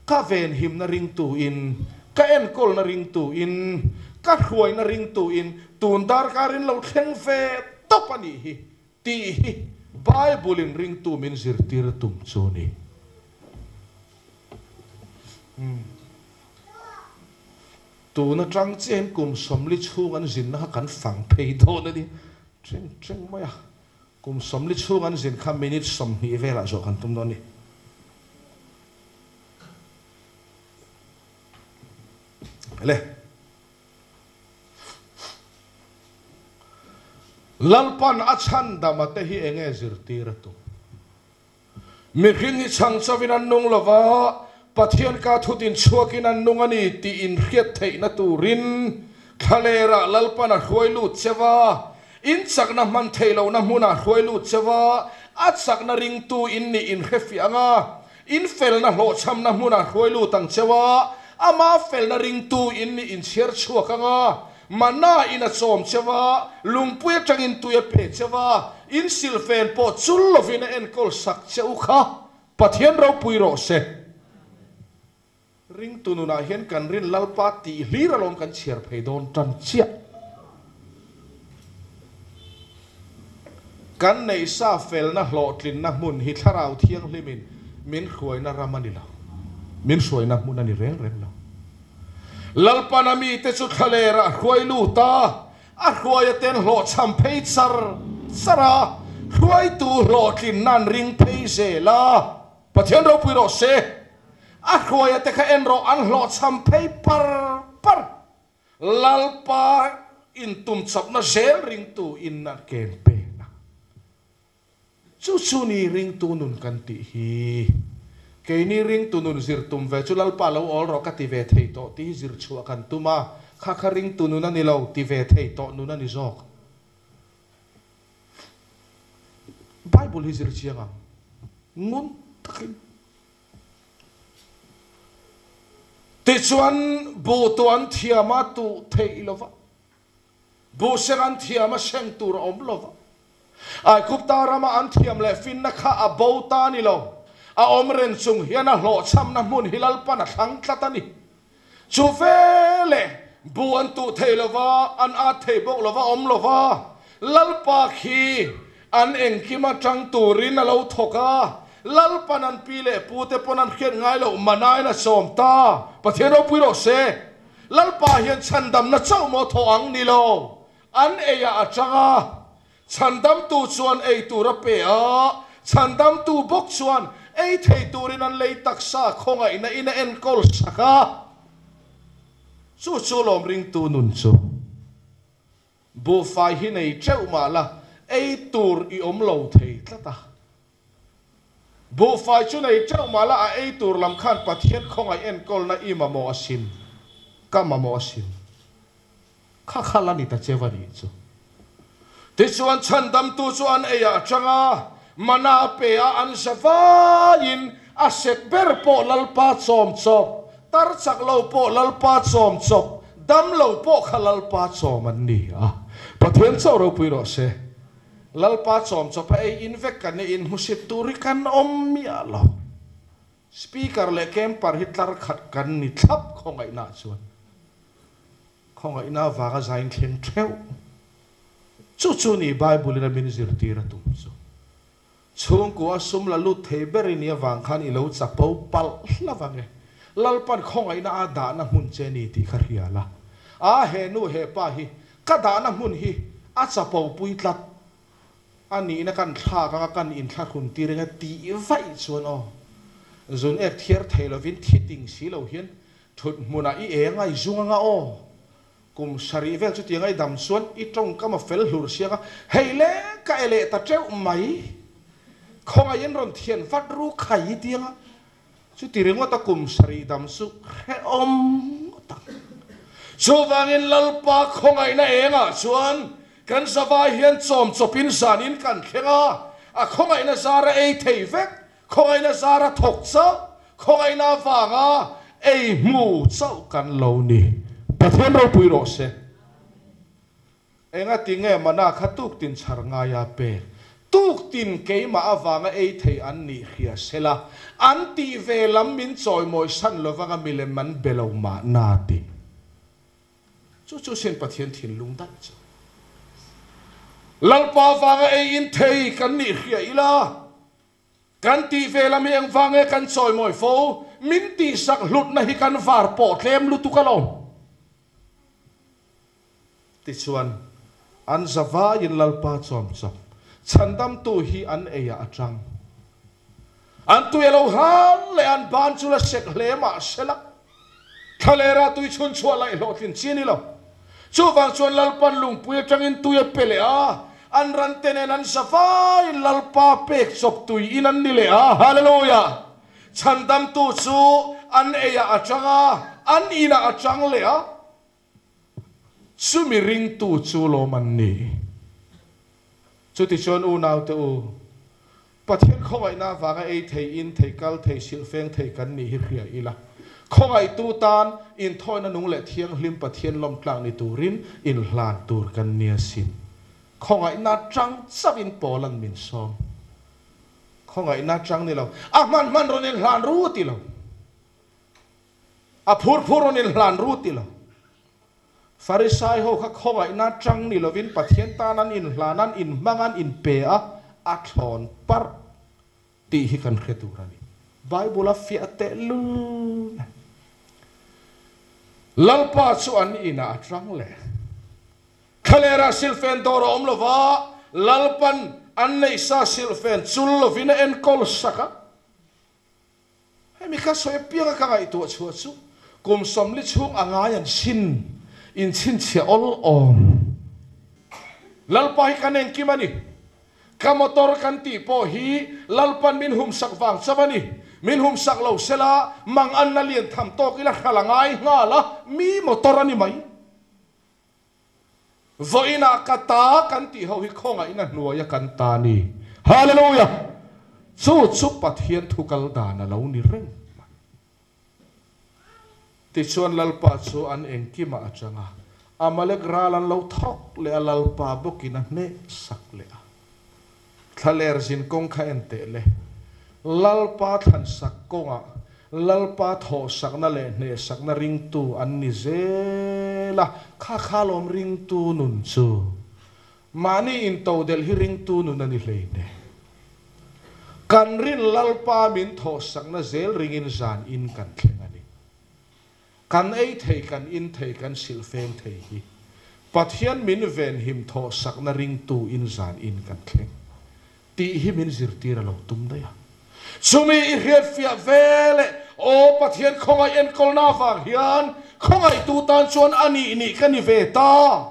ka venhimna ringtu in, ka enkawlna ringtu in, ka hruaina ringtu in tun darkar in lo thleng ve tawp a nih hi tih hi Bible in ringtu min zirtir a tum chu a ni. Tun atang chiahin kum 40 chhung an zinna kha kan fang phei dawn a ni. Teng teng mai a, kum 40 chhung an zin kha minute 20 velah zawh kan tum dawn a ni. Le. Lalpan a chhandama te hi enge zirtir a tum? Mihring hi chhang chauhin an nung lo va, Pathian ka thutin chhuakin an nung a ni tih inhriat theihna turin thlalerah Lalpan a hruai lut che va, in chakna hman theih lohna hmunah hruai lut che va, a chakna ringtu in nih inhrefiah ang a, in felna hlawhchhamna hmunah hruai lut ang che va, ama felna ringtu in nih inchhiar chhuak ang a, Mana in a chawm che va, lungpui atangin tui a pe che va, in silfen pawh chul lovin a enkawl sak che u kha Pathian ropui rawh se. Ringtu nunah hian kan rin Lalpa tih hlir alawm kan chhiar phei dawn tan chiah. Kan neihsa felna hlawhtlinna hmun hi Thlarau Thianghlimin min hruaina ram a ni lo, min hruaina hmun a ni reng reng lo. Lalpan a mite chu thlalerah a hruai lut a, a hruaia ten hlawhchham phei char char a, hruaitu hlawhtlinna an ring phei zel a, Pathian ropui rawh se, a hruaia te kha en rawh an hlawhchham phei par par, Lalpa intumchawpna zel ringtu in a ken pen a. Chu chu ni ringtu nun kan tih hi. Keini ringtu nun zir tum ve chu Lalpa lo awl rawh ka ti ve thei tawh tih hi zir chhuah kan tum a, kha kha ringtu nun a ni lo ti ve thei tawh nun a ni zawk. Bible hi zir chiang ang ngun takin. Tichuan buh tu an thiam a tuh theih lova. Buhseng an thiam a seng tur a awm lo va. Aigupta rama an thiam leh finna kha a bo ta a ni lo. A awm reng chung hian a hlawhchhamna hmun hi Lalpan a thlang tlat a ni. Chu veleh buh an tuh thei lo va, an at thei bawk lo va, awm lo va. Lalpa khi an engkim atang turin a lo thawk a. Lalpan an pi leh pute pawn an hriat ngai loh manain a sawm ta. Pathian ropui rawh se. Lalpa hian chhandamna chauh maw thawh ang ni lo. an eiah a chang a, Chhandamtu chuan ei tur a pe a, Chhandamtu bawk chuan ei thei turin an lei taksa khawngaihna in a enkawl sak a. Chu chu lawm ringtu nun chu. Buhfai hi nei teuh mah la, ei tur i awm lo thei tlat a. Buhfai chu nei teuh mah la, a ei tur lam khan Pathian khawngaih enkawlna i mamawh asin, ka mamawh asin. Kha kha la ni ta cheu a nih chu. Tichuan chhandamtu chu an eiah a chang a, mana a pe a, an za vaiin a sek ber pawh Lalpa chawm chawp, tar chak lo pawh Lalpa chawm chawp, dam lo pawh kha Lalpa chawm an ni a. Pathian chauh ropui rawh se. Lalpa chawm chawp a ei in vek kan i inhmusit tur hi kan awm miah lo. Speaker leh camper hi tlar khat kan ni thlap khawngaihna chuan. Khawngaihna avanga zain thleng theuh. Chu chu ni Bible in a min zirtir a tum chu. Chhungkua sum la lut thei ber i nih avang khan i lo chapo palh hlauh ang e. Lalpan khawngaihna a dahna hmun che ni tih kha hria la. A he nu he pa hi ka dahna hmun hi a chapo pui tlat. A nihna kan thlak anga kan inthlahrun tir eng a tih vaih chuan aw. Zun ek thiar thei lovin thi ting si lo hian thut hmunah i eng a i zung anga aw. Kum sarih vel chutianga i dam chuan i tawngkam a fel hlur siang a, hei le ka e leh ta teuh mai. Khawngaihin rawn thian vat ru khai i tianga Chuti ringawta kum sarih dam chu hrehawm ngawt ang. Chuvangin Lalpa khawngaihna engah chuan kan zavai hian chawm chawpin zanin kan thleng a, a khawngaihna zara ei thei vek, khawngaihna zara thawk chauh, khawngaihna avanga ei hmu chauh kan lo ni. Pathian ropui rawh se. Engati nge mana kha tuktin chhar ngaia pek? Tuktin keimah avanga ei thei an nih hria sela, an tih ve lam min chawimawi san lovanga milem an be lo mahna ti. Chu chu sin Pathian thinlung daih chu. Lalpa avanga ei in thei kan nih hria ila, kan tih ve lam hi engvang nge kan chawimawi fo? Min tihsak hlutna hi kan var pawh tlem lutuk alawm. Tichuan, an zavaiin Lalpa chawmchawp chhandamtu hi an eiah a chang. An tui a lo hal leh an ban chu la sek hle mah sela, thlalera tui chhun chhuah laih hlawhtlin chi a ni lo. Chuvang chuan Lalpan lungpui atangin tui a pe leh a, an rante nen an zavaiin Lalpa pek chawp tui in an ni leh a. Hallelujah! Chhandamtu chu an eiah a chang a, an inah a chang leh a. Chumi ringtu chu lawm an ni. Chutichuan unaute u, Pathian khawngaihna avanga ei thei, in thei, kal thei, silhfeng thei kan nih hi hria ila. Khawngaihtu tan inthawina nung leh thianghlim Pathian lawmtlak ni turin inhlan tur kan ni asin. Khawngaihna atang chauhin Paula'n min sawm. Khawngaihna atang ni lo, a hman hman rawn inhlan ru ti lo. A phur phur rawn inhlan ru ti lo. Farisai ho kha khawngaihna chang ni lovin Pathian tan an inhlan, an inhmang, an inpe a, a thlawn parh tih hi kan hre tur a ni. Bible a fiah tehlul nen. Lalpa chu an inah a chang leh. Thlalera silhfen dawr a awm lo va, Lalpan an neihsa silhfen chul lovin a enkawl sak a. Hemi ka sawi apianga ka ngaihtuah chhuah chu kum 40 chhung a ngai an sin inchhinchhiah awl awm. Lalpa hi kan engkim a ni. Ka motor kan tih pawh hi Lalpan min humsak vang chauh a ni. Min humsak lo sela manganna lian tham tawk ila hral a ngai nghal a, mi motor a ni mai. Vawiinah ka ta kan tih ho hi khawngaihna hnuaia kan ta ni. Hallelujah! Chu chu Pathian thu kal dan a lo ni reng mai. Tichuan Lalpa chu an engkimah a chang a, Amalek ral an lo thawk leh a, Lalpa bawkin a hneh sak leh a. Thlaler zin kawng kha en teh le. Lalpa thlansak kawngah Lalpa thawhsakna leh hnehsakna ringtu an ni zel a, kha kha lawm ringtu nun chu. Mahni intodelh hi ringtu nun a ni hleine. Kan rin Lalpa min thawhsakna zel ringin zan in kan thleng a ni. Kan ei thei, kan in thei, kan silhfeng thei hi. Pathian min venhim thawhsakna ringtu in zan in kan thleng tih hi min zirtir a lo tum daih a. Chumi i hriatfiah ve leh aw Pathian khawngaih enkawlna avang hian khawngaihtu tan chuan a nih nih ka ni ve ta.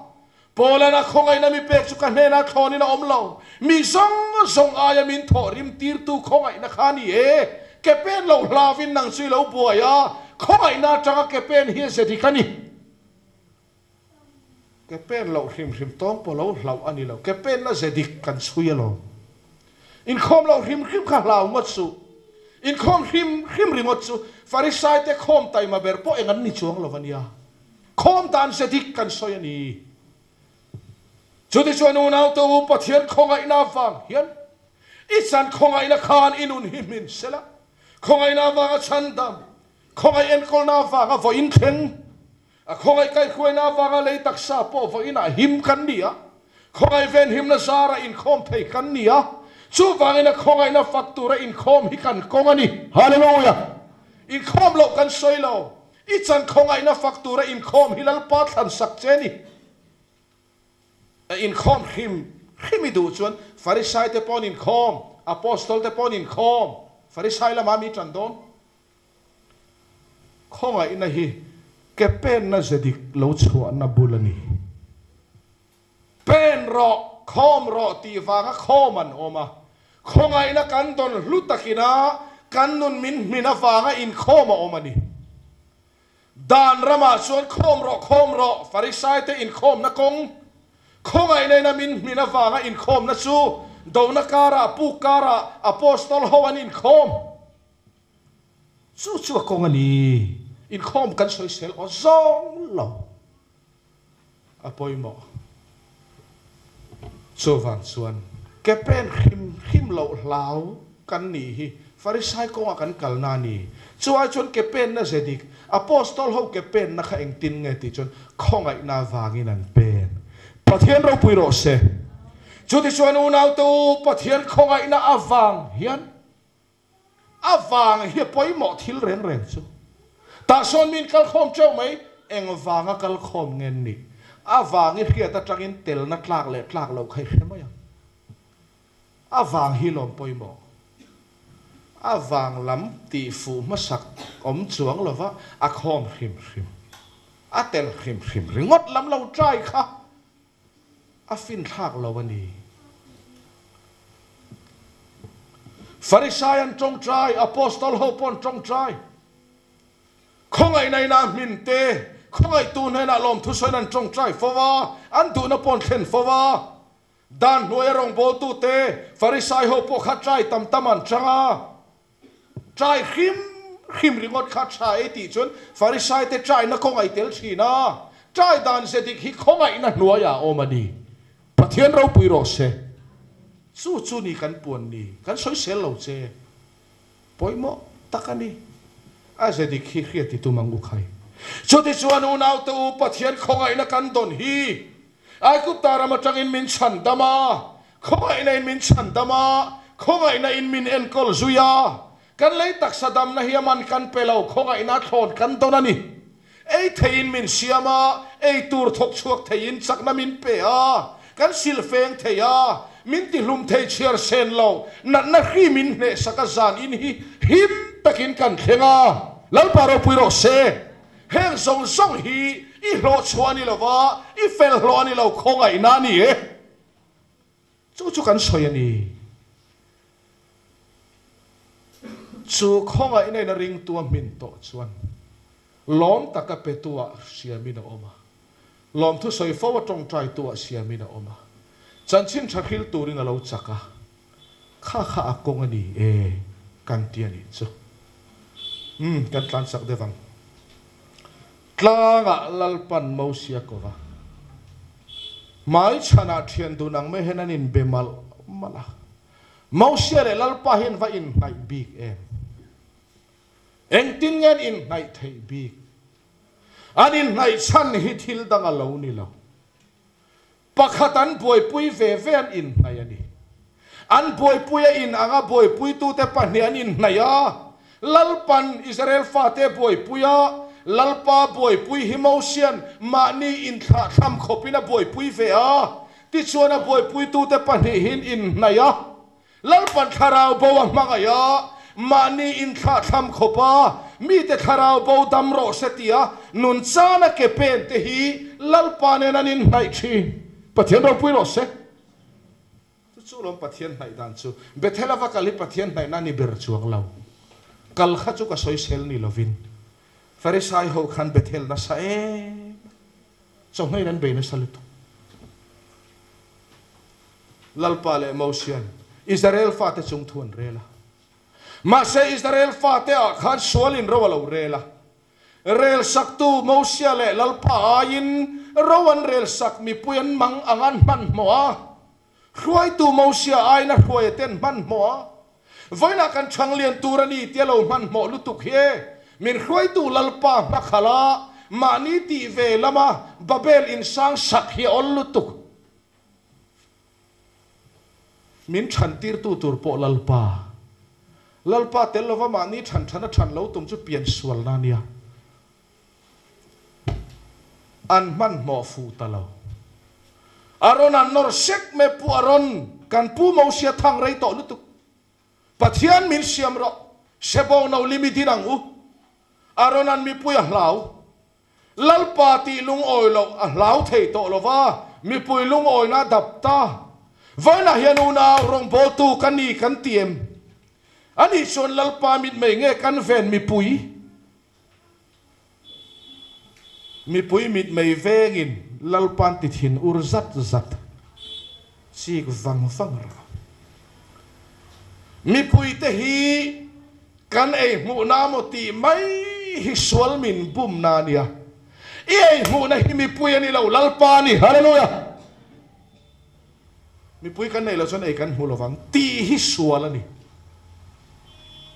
Paula'n a khawngaihna mi pek chu ka hnenah thlawnin a awm lo. Mi zawng zawng aia min thawh rim tirtu khawngaihna kha a ni e. Ke pen loh hlauvin nang chu i lo buai a, khawngaihna atanga ke pen hi a ze dik a ni. Ke pen loh hrim hrim tawng pawh lo hlauh a ni lo. Ke penna ze dik kan chhui alawm. Inkhawm loh hrim hrim kha hlau ngawt suh. Inkhawm hrim hrim ringawt chu Farisaite khawm taima ber pawh eng an ni chuang lo a nia. Khawm dan ze dik kan sawi a ni. Chutichuan unaute u Pathian khawngaihna avang hian i chan khawngaihna khan i nun hi hmin sela, khawngaihna avanga chhandam, khawngaih enkawlna avanga vawiin thleng, A khawngaih kaihhruaina avanga lei taksa pawh vawiinah him kan ni a, khawngaih venhimna zara inkhawm thei kan ni a, chuvangin a khawngaihna fak tura inkhawm hi kan kawng a ni. Hallelujah! Inkhawm loh kan sawi lo, i chan khawngaihna fak tura inkhawm hi Lalpa thlan sak che ni. A inkhawm hrim hrim i duh chuan Farisai te pawh an inkhawm, Apostol te pawh an inkhawm, Farisai lamah mi tan dawn. Khawngaihna hi ke penna ze dik lo chhuahna bul a ni. Pen rawh, khawm rawh tih vanga khawm an awm a. Khawngaihna kan dawn hlu takina kan nun min hmin avanga inkhawm a awm a ni. Dan ramah chuan khawm rawh, khawm rawh, Farisaite inkhawmna kawng, khawngaihna ina min hmin avanga inkhawmna chu dona karah, puk karah Apostol ho an inkhawm. Chu chu a kawng a ni. Inkhawm kan sawisel aw zawng lo. A pawimawh. Chuvang chuan ke pen hrim hrim loh hlau kan nih hi Farisai kawngah kan kalna a ni. Chu ai chuan ke penna ze dik, Apostol ho ke penna kha engtin nge tih chuan khawngaihna vangin an pen. Pathian ropui rawh se. Chutichuan unaute u, Pathian khawngaihna avang hian A vang hi a pawimawh thil reng reng chu. Tah sawn min kal khawm teuh mai, eng vanga kal khawm nge an nih? A vang i hriat atangin telna tlak leh tlak loh kha i hre mai ang. A vang hi lawm pawimawh. A vang lam tih fuh hmasak awm chuang lova a khawm hrim hrim. A tel hrim hrim ringawt lam lo try kha. A finthlak lo a ni. Farisai an tawngtai, Apostol ho pawh an tawngtai. Khawngaihna ina hmin te, khawngaihtu hnenah lawmthu sawiin an tawngtai fo a, an duhna pawh an thlen fo a. Dan hnuaia rawngbawltu te, Farisai ho pawh kha trai tam tam an chang a. Trai hrim hrim ringawt kha tha e tih chuan Farisaite traina khawngaih tel thin a, trai dan ze dik hi khawngaihna hnuaiah a awm a ni. Pathian ropui rawh se. Chu chu ni kan puan ni, kan sawisel lo che. Pawimawh tak a ni. A ze dik hi hriat i tum ang u khai. Chutichuan unaute u Pathian khawngaihna kan dawn hi Aigupta ram atangin min chhan dam a, khawngaihna in min chhan dam a, khawngaihna in min enkawl zui a. Kan lei taksa damna hi a man kan pe lo, khawngaihna thlawn kan dawn a ni. Ei theiin min siam a, ei tur thawk chhuak theiin chakna min pe a, kan silfeng thei a, min tihlum thei chhiar sen lo, natna hri min hnehsak a zan in hi him takin kan thleng a. Lalpa ropui rawh se. Heng zawng zawng hi i hlawh chhuah a ni lo va, i fel hlawh a ni lo, khawngaihna a ni e. Chu chu kan sawi a ni. Chu khawngaihna in a ringtu a hmin tawh chuan lawm taka petu ah siamin a awm a, lawmthu sawi fo a tawngtaitu ah siamin a awm a, chanchin tha hril turin a lo chak a, Kha kha a kawng a ni e kan ti a nih chu. Umm kan tlan sak deuh ang. Tlangah Lalpan Mosia ko va. Hmai chhanah thian dun ang mai hian an inbe malh malh a. Mosia leh Lalpa hi an va inhnaih bik em? Engtin nge an inhnaih theih bik? An inhnaih chhan hi thil dang a lo ni lo. Pakhat an buaipui ve ve an inhnaih a ni. An buaipui a in anga buaipuitute pahnih an inhnaih a, Lalpan Israel fate buaipui a, Lalpa buaipui hi Mosia'n mahni inthlahthlam khawpin a buaipui ve a, tichuan a buaipuitute pahnihin inhnaih a, Lalpan thlarau bo a hmangaih a, mahni inthlahthlam khawpa mite thlarau bo dam rawh se tia nun chana ke pen te hi Lalpa nen an inhnaih thin. Pathian ropui rawh se. Chu chu lawm Pathian hnaih dan chu. Bethel a va kal hi Pathian hnaihna a ni ber chuang lo. Kal kha chu ka sawisel ni lovin Farisai ho khan Bethel nasa em a, chawhmeiin an bei nasa lutuk. Lalpa leh Mosia'n Israel fate chung thu an rel a. Mahse Israel fate ah khan sualin ro a lo rel a. Rel saktu Mosia leh Lalpa aiin ro an rel sak mipui an mang ang an hmanhmawh a. Hruaitu Mosia aiin a hruaia te an hmanhmawh a. Vawiinah kan chhang lian tur a ni tia lo hmanhmawh lutuk hi e. Min hruaitu Lalpa hmakhalh a, mahni tih ve lama Babel insang sak hi a awl lutuk. Min chhan tirtu tur pawh Lalpa. Lalpa tel lova mahni chhan chhan a chhan lo tum chu pian sualna a nia. An hmanhmawh fuh ta lo. Aron an nawr sek mai Pu Aron, kan Pu Mosia thang rei tawh lutuk. Pathian min siam rawh, Sebawng no limi din ang u. Aron an mipui a hlau. Lalpa tih lungawi loh a hlau thei tawh lo va, mipui lungawina a dap ta. Vawiinah hian unau rawngbawltu ka ni kan ti em? Anih chuan Lalpa mitmei nge kan ven mipui? Mipui mitmei vengin Lalpa'n ti thin ur zat zat chik vang vang rawh. Mipuite hi Kan ei hmuhna maw tih mai hi sual min bumna a nia. I ei hmuhna hi mipui a ni lo, Lalpa a ni. Hallelujah! Mipui kan nei lo chuan ei kan hmu lovang tih hi sual a ni.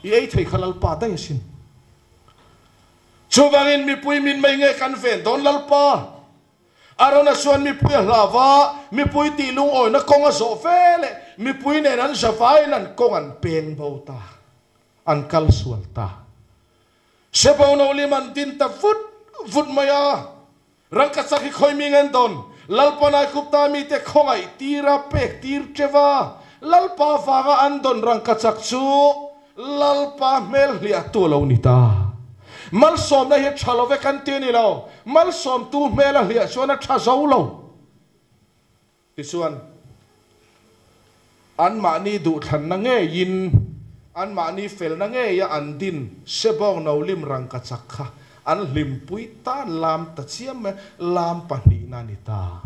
I ei thei kha Lalpa daih asin. Chuvangin mipui min mei nge kan ven dawn Lalpa? Arona chuan mipui a hlau a, mipui tih lungawina kawng a zawh ve leh mipui nen an zavaiin an kawng an peng bo ta, an kal sual ta. Sebono lim an din ta vut vut mai a, Rangkachak hi khawi mi ngen dawn, Lalpa Naikupta mite khawngaih tira pek tir teuh a, Lalpa vanga an dawn rangkachak chu Lalpa hmel hliahtu a lo ni ta. Malsawmna hi a tha lo ve kan ti a ni lo. Malsawmtu hmel a hliah chuan a tha zo lo. Tichuan, anmahni duhthlanna ngeiin, anmahni felna ngeia an din Sebawng no lim rangkachak kha an hlimpui tan lam ta chiam mai, lam pahnihna a ni ta.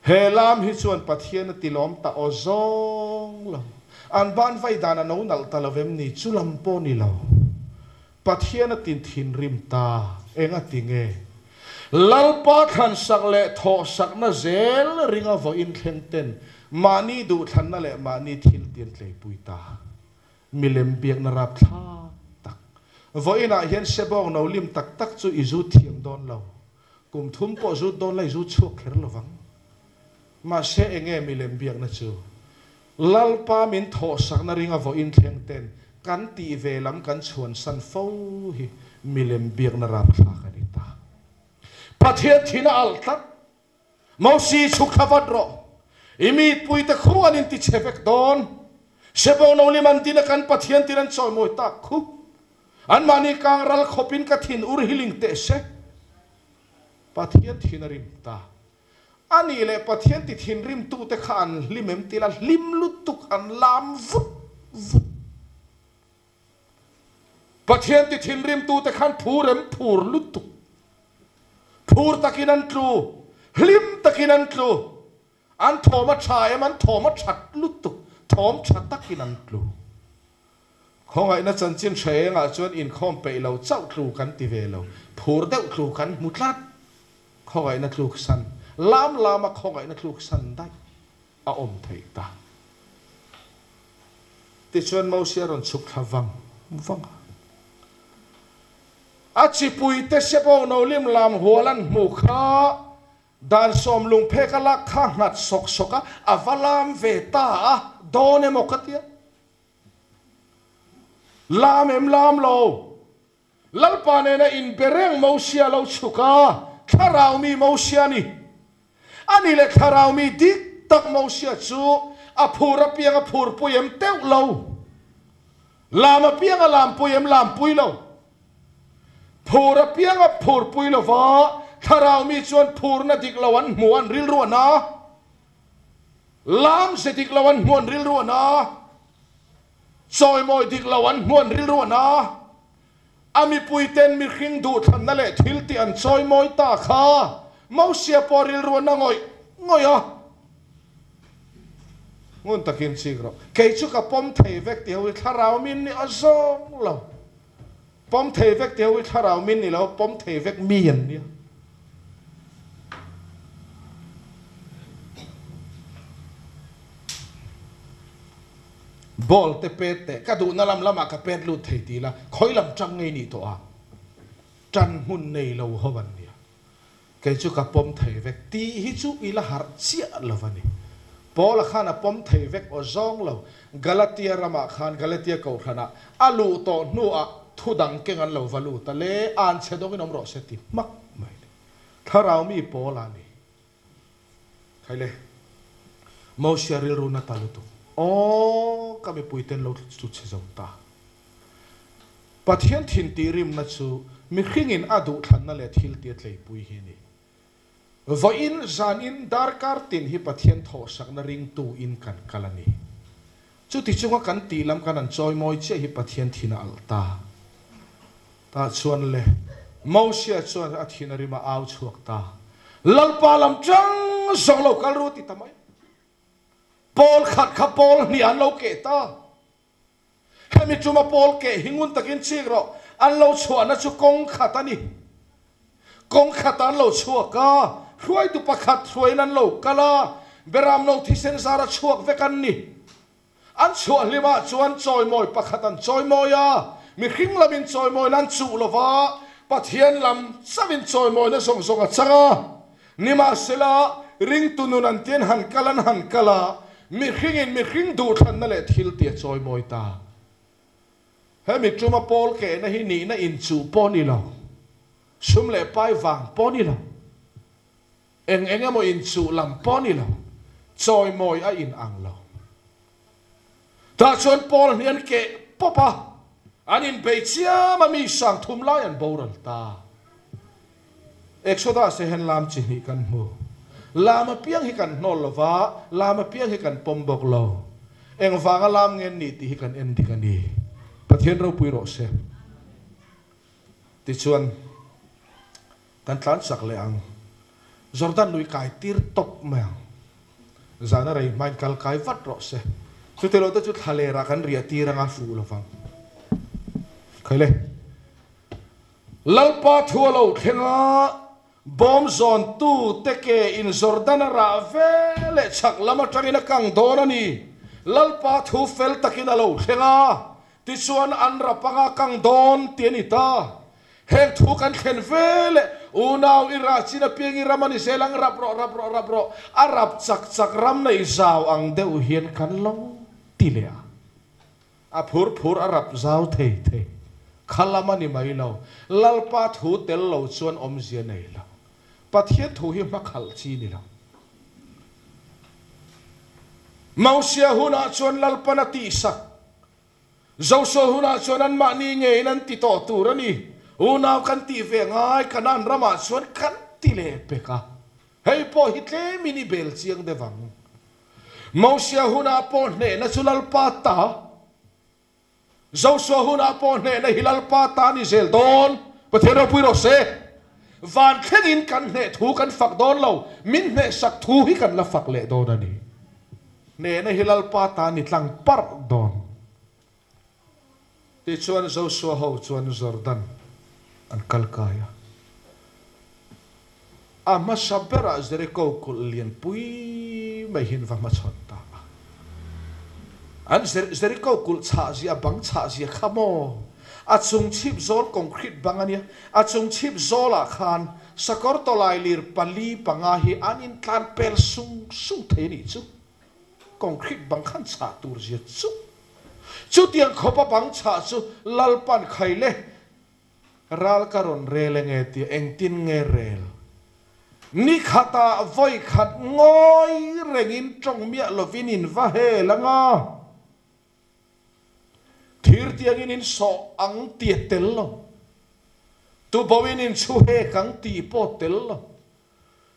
He lam hi chuan Pathian a tilawm ta aw zawng lo. An ban vai dan a no nalh ta lo vem ni? Chu lam pawh ni lo. Pathian a tin thinrim ta. Eng a ti nge? Lalpa thlansak leh thawhsakna zel ringa vawiin thleng ten mahni duhthlanna leh mahni thil ti an tleipui ta. Milem biakna rapthlak tak. Vawiinah hian sebawng no lim tak tak chu i zut thiam dawn lo. Kum thum pawh zut dawn lai zut chhuak kher lo vang. Mahse enge milem biakna chu? Lalpa min thawhsakna ringa vawiin thleng ten kan tih ve lam kan chhuansan fo hi milem biakna rapthlak a ni ta. Pathian thin a alh tlat. Mosi chhuk thla vat rawh. I mitpuite khu an inti chhe vek dawn. Sebo no lim an din a kan Pathian tin an chawimawi tak khu. Anmahni kang ral khawpin ka thin ur hi ling teh se. Pathian thin a rim ta. A nih leh Pathian ti thinrimtute kha an hlim em tila hlim lutuk an lam vut vut. Pathian ti thinrimtute khan phur em phur lutuk. Phur takin an tlu, hlim takin an tlu. An thawm a tha em an thawm a that lutuk, thawm tha takin an tlu. Khawngaihna chanchin hre engah chuan inkhawm peih lo chauh tlu kan ti ve lo, phur deuh tlu kan hmu tlat. Khawngaihna tluk san, lam lama khawngaihna tluk san daih a awm theih ta. Tichuan Mosia a rawn chhuk thla vang vang a. A chipuite Sebawng no lim lam hual an hmuh kha dan sawm lungphek a lak kha nghat sawk sawk a, a va lam ve ta a, dawn emaw ka tia. Lam em lam lo. Lalpa nena inbe reng Mosia lo chhuk a, thlarau mi Mosia ni. A ni leh thlarau mi dik tak Mosia chu a phur apiang a phurpui em teuh lo. Lam apiang a lampui em lampui lo. Phur apiang a phurpui lo va, thlarau mi chuan phurna dik lo an hmu an rilru a na. Lam ze dik lo an hmu an rilru a na. Chawimawi dik lo an hmu an rilru a na. A mipuiten mihring duhthlanna leh thiltih an chawimawi ta kha Mosia pawh rilru a na ngawih ngawih a. Ngun takin chik rawh. Kei chu ka pawm thei vek tih ho hi thlarau min ni a zawng lo. Pawm thei vek tih ho hi thlarau min ni lo, pawm thei vek mi an nia. Ball te pet teh, ka duhna lam lamah ka pet lut thei ti la, khawi lam tang ngei nih tawh a, tan hmun nei lo ho an nia. Kei chu ka pawm thei vek tih hi chu i la harh chiah lo a ni. Paula khan a pawm thei vek aw zawng lo. Galatia ramah khan Galatia kohhranah a luh tawh hnuah thu dang keng an lo va lut a le, an chhe dawngin awm rawh se ti hmak mai ni. Thlarau mi Paula a ni. Khai le, Mosia rilru na ta lutuk. Aw, ka mipuiten lo chu chhe zo ta. Pathian thin tih rimna chu mihringin a duhthlanna leh thil tia tleipui hi a ni. Vawiin zanin darkar tin hi Pathian thawhsakna ringtu in kan kal a ni. Chuti chunga kan tih lam kan han chawimawi chiah hi Pathian thin a alh ta. Tah chuan le, Mosia chuan a thin a rim a au chhuak ta. Lalpa lam tang zawng lo kal ru ti ta mai. Pawl khat kha pawl hnih an lo keh ta. Hemi tuma pawl keh hi ngun takin chik rawh, an lo chhuahna chu kawng khat a ni. Kawng khat an lo chhuak a, hruaitu pakhat hruaiin an lo kal a, Beramno thisen zara chhuak vek an ni. An chhuah hlimah chuan chawimawi pakhat an chawimawi a, mihring lamin chawimawina an chuh lo va, Pathian lam chauhin chawimawina zawng zawng a chang a. Nimahsela, ringtu nun an tian han kal an han kal a, mihringin mihring duhthlanna leh thil tih a chawimawi ta. Hemi tuma pawl kehna hi nihna inchuh pawh ni lo, sum leh pai vang pawh ni lo, eng eng emaw inchuh lam pawh ni lo, chawimawi a in ang lo. Tah chuan Paul hnih an keh pawp a, an inbei chiam a mi sang thum lai an boral ta. Exodus te hian lam chi hnih kan hmu. Lam apiang hi kan hnawl lo va, lam apiang hi kan pawm bawk lo. Engvanga lam nge an nih tih hi kan en dik a ni. Pathian ropui rawh se. Tichuan, kan tlan chak leh ang. Jordan lui kai tir tawp mai ang. Zana rei hmain kal kai vat rawh se. Chuti lo te chu thlalerah kan riah tir anga fuh lo vang. Khaile. Lalpa thu a lo thleng a, bawm zawntu te ke in Jordan a rah ve leh chhak lam atangin a kang dawn a ni. Lalpa thu fel takin a lo thleng a, tichuan an rap anga kang dawn ti a ni ta. Heng thu kan thlen ve leh unau i rah chin apiang i ram a ni zel ang, rap rawh, rap rawh, rap rawh, a rap chak chak ram nei zau ang deuh hian kan lo ti leh a. A phur phur a rap zau thei thei. Kha lam a ni mai lo. Lalpa thu tel lo chuan awmzia nei lo. Pathian thu hi hmakhalh chi ni lo. Mosia hunah chuan Lalpan a tihsak. Joshua hunah chuan anmahni ngeiin an ti tawh tur a ni. Unau kan tih ve ngai Kanaan ramah chuan kan ti leh pek a. Hei pawh hi tlemin i bel chiang deuh ang. Mosia hunah pawh hnehna chu Lalpa ta, Joshua hunah pawh hnehna hi Lalpa ta a ni zel dawn. Pathian ropui rawh se. Van thlengin kan hneh thu kan fak dawn lo, min hnehsak thu hi kan la fak leh dawn a ni. Hnehna hi Lalpa ta a ni tlang parh dawn. Tichuan Joshua ho chuan Jordan an kal kai a. A hmasa berah Jericho kulh lian pui mai hi an va hmachhawn ta a. An Jericho kulh chhah zia, bang chhah zia kha maw? A chung chhip zawl concrete bang a nia. A chung chhip zawlah khan sakawr tawlai lir pali panga hi an intlan pel sung sung thei a nih chu. Concrete bang khan chhah tur zia chu. Chutiang khawpa bang chhah chu Lalpan khai le. Ral ka rawn rel enge tia engtin nge rel? Ni khatah vawi khat ngawi rengin tawng miah lovin in va hel anga thir tiangin in sawh ang ti a tel lo, tuboin in chhu hek ang tih pawh tel lo.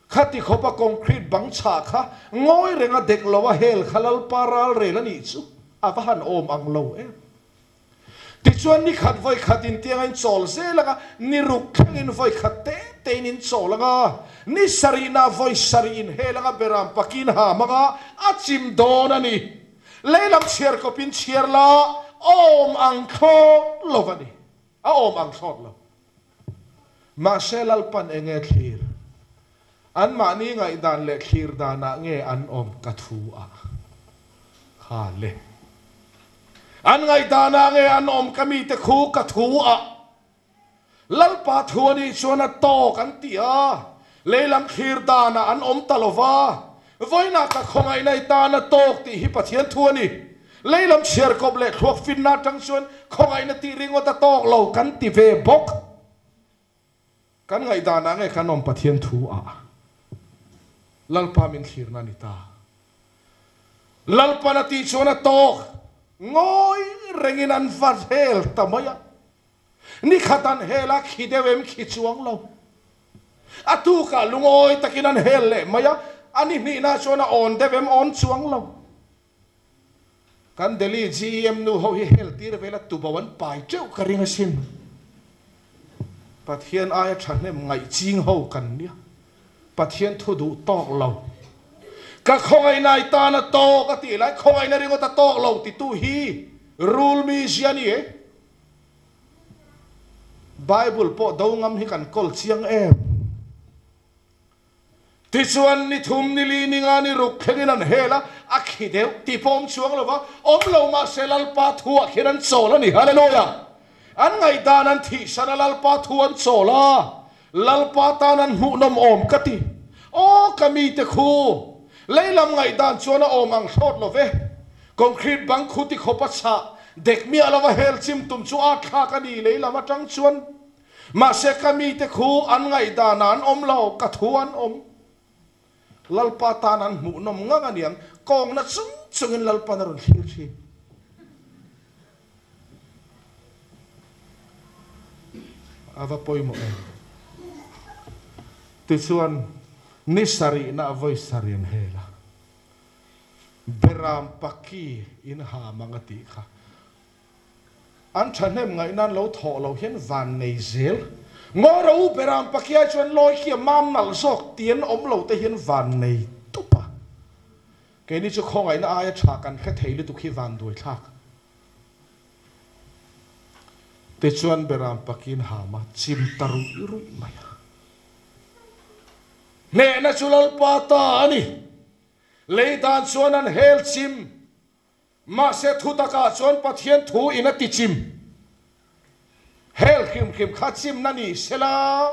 Khati khawpa concrete bang chhah kha ngawi renga dek lo a hel kha Lalpa ral rel a nih chu a va han awm ang lo em. Tichuan ni khat vawi khat in tianga in chawl zel anga, ni ruk thlengin vawi khat te te in in chawl anga, ni sarihna vawi sarih in hel anga beram pakin ham anga a chim dawn a ni. Leilam chhiar kawpin chhiar la awm ang thlawt lo a ni. A awm ang thlawt lo. Mahse Lalpan enge thlir? Anmahni ngaihdan leh thlir danah nge an awm ka thu a? Ha le. An ngaihdanah nge an awm ka mite khu ka thu a? Lalpa thu a nih chuan a tawk an ti a, leilam thlir danah an awm ta lo va. Vawiinah ka khawngaihna i tan a tawk tih hi Pathian thu a ni. Leilam chhiarkawp leh thluak finna atang chuan khawngaihna tih ringawt a tawk lo kan ti ve bawk. Kan ngaihdanah nge kan awm Pathian thu ah Lalpa min thlirna a ni ta. Lalpan a tih chuan a tawk ngawi rengin an va hel ta mai a. Ni khat an hel a, khi deuh em khi chuang lo. A tukah lungawi takin an hel leh mai a, a ni hnihna chuan a awn deuh em awn chuang lo. Kan Delhi GEM nu ho hi hel tir vela tubo an pai teuh ka ring asin. Pathian aia thahnem ngaih ching ho kan nia. Pathian thu duh tawk lo. Ka khawngaihna i tan a tawk a tih lai khawngaihna ringawt a tawk lo titu hi rule mi zia ni e. Bible pawh do ngam hi kan kawl chiang em? Tichuan, ni thum, ni li, ni nga, ni ruk thlengin an hel a, a khi deuh tih pawh awm chuang lo va, awm lo mahse Lalpa thuah khian an chawl a ni. Hallelujah! An ngaihdan an thihsan a, Lalpa thu an chawl a, Lalpa tan an hmuhnawm awm ka ti. Aw ka mite khu! Leilam ngaihdan chuan a awm ang thlawt lo ve. Concrete bang khu ti khawp a chhah dek miah lova hel chim tum chu a thlak a ni leilam atang chuan. Mahse ka mite khu an ngaihdanah an awm lo, ka thu an awm. Lalpa tan an hmuhnawm ngang a niang, kawngna chung chungin Lalpan a rawn thlir thin. A va pawimawh em? Tichuan, ni sarihna vawi sarih an hel a, Beram paki in ha mang a tih kha. An thahnem ngaih nan lo thawh lo hian van nei zel. Ngawra u Beram Pakiai chuan lawi khi a mam nalh zawk ti an awm lo te hian van nei tup a. Keini chu khawngaihna aia tha kan hre thei lutuk hi van duai thlak. Tichuan Beram Pakiin ham a chim ta ruih ruih mai a. Hnehna chu Lalpa ta a ni. Lei dan chuan an hel chim. Mahse thu takah chuan Pathian thu in a ti chim. Hel hrim hrim kha chimna ni sela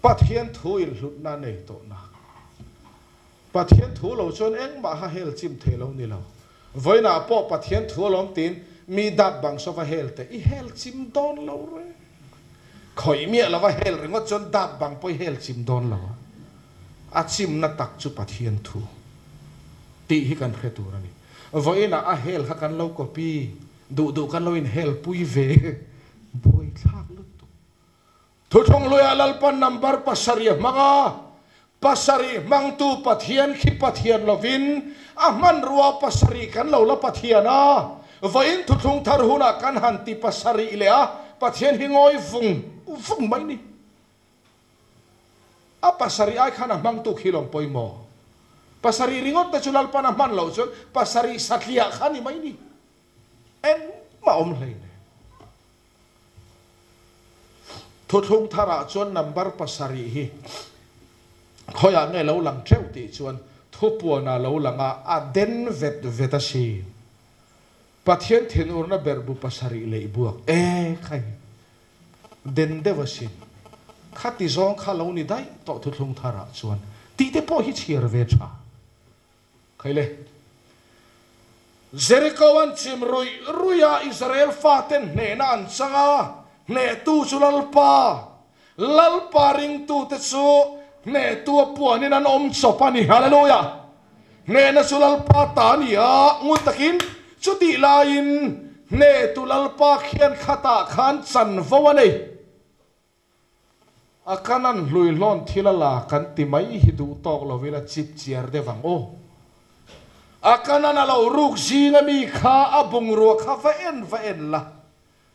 Pathian thu in hlutna nei tawh nak. Pathian thu lo chuan engmah ha hel chim thei lo ni lo. Vawiinah pawh Pathian thu alawm tiin mi dap bang sawva hel teh i hel chim dawn lo reng. Khawih miah lova hel ringawt chuan dap bang pawh i hel chim dawn lo a. A chimna tak chu Pathian thu tih hi kan hre tur a ni. Vawiinah a hel kha kan lo copy duh duh kan lo inhel pui ve buaithlak lutuk. Thuthlung hluiah Lalpan number pasarih a hmang a, pasarih hmangtu Pathian khi Pathian lovin a hmanrua pasarih kan lo la Pathian a, vawiin thuthlung thar hunah kan han ti pasarih leh a, Pathian hi ngawi vung vung mai ni. A pasarih ai khan a hmang tuk hi lawm pawimawh. Pasarih ringawt te chu Lalpan a hman loh chuan pasarih satliah kha ni mai ni. Engmah awm hlei nen. Thuthlung tharah chuan number pasarih hi khawiah nge lo lang teuh tih chuan thupuanah lo lang a, a den vet vet a si. Pathian thinurna berhbu pasarih leih buak e khai. Den deuh asin. Khati zawng kha lo ni daih tawh thuthlung tharah chuan tih te pawh hi chhiar ve tha. Khaile. Jeriko an chim ruih ruih a, Israel faten hnehna an chang a, hnehtu chu Lalpa, Lalpa ringtute chu hnehtu a puanin an awm chawp a ni. Hallelujah! Hnehna chu Lalpa ta a ni a, ngun takin chutih laiin hnehtu Lalpa khian khatah khan chanvo a nei. A kanan hluihlawn thil a la kan ti mai hi duh tawk lo ila chip chiar deuh ang aw. A kanan a lo ruk zing a mi kha a bungrua kha va en va en la,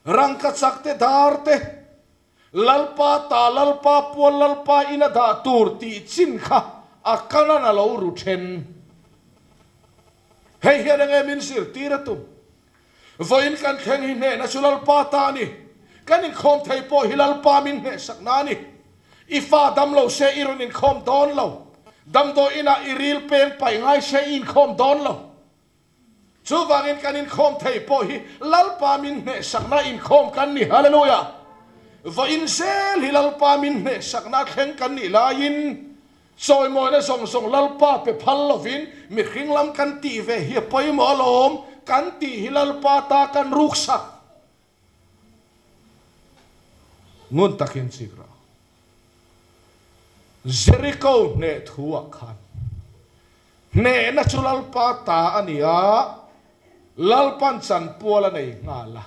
rangkachak te dar te, Lalpa ta Lalpa pual Lalpa in a dah tur tih chin kha a kanan a lo ru then. Hei hian enge min zirtir a tum? Vawiin kan thleng hi hnehna chu Lalpa ta a ni. Kan inkhawm thei pawh hi Lalpa min hnehsakna a ni. I fa dam lo se i rawn inkhawm dawn lo. Damdawi inah i ril peng paih ngai se i inkhawm dawn lo. Chuvangin kan inkhawm thei pawh hi Lalpa min hnehsakna inkhawm kan ni. Hallelujah! Vawiin zel hi Lalpa min hnehsakna thleng kan nih laiin Chawimawina zawng zawng Lalpa pe phal lovin mihring lam kan tih ve hi a pawimawh alawm, kan tih hi Lalpa ta kan ruksak. Ngun takin chik rawh. Jericho hneh thu ah khan hnehna chu Lalpa ta a ni a, Lalpan chanpual a nei nghal a.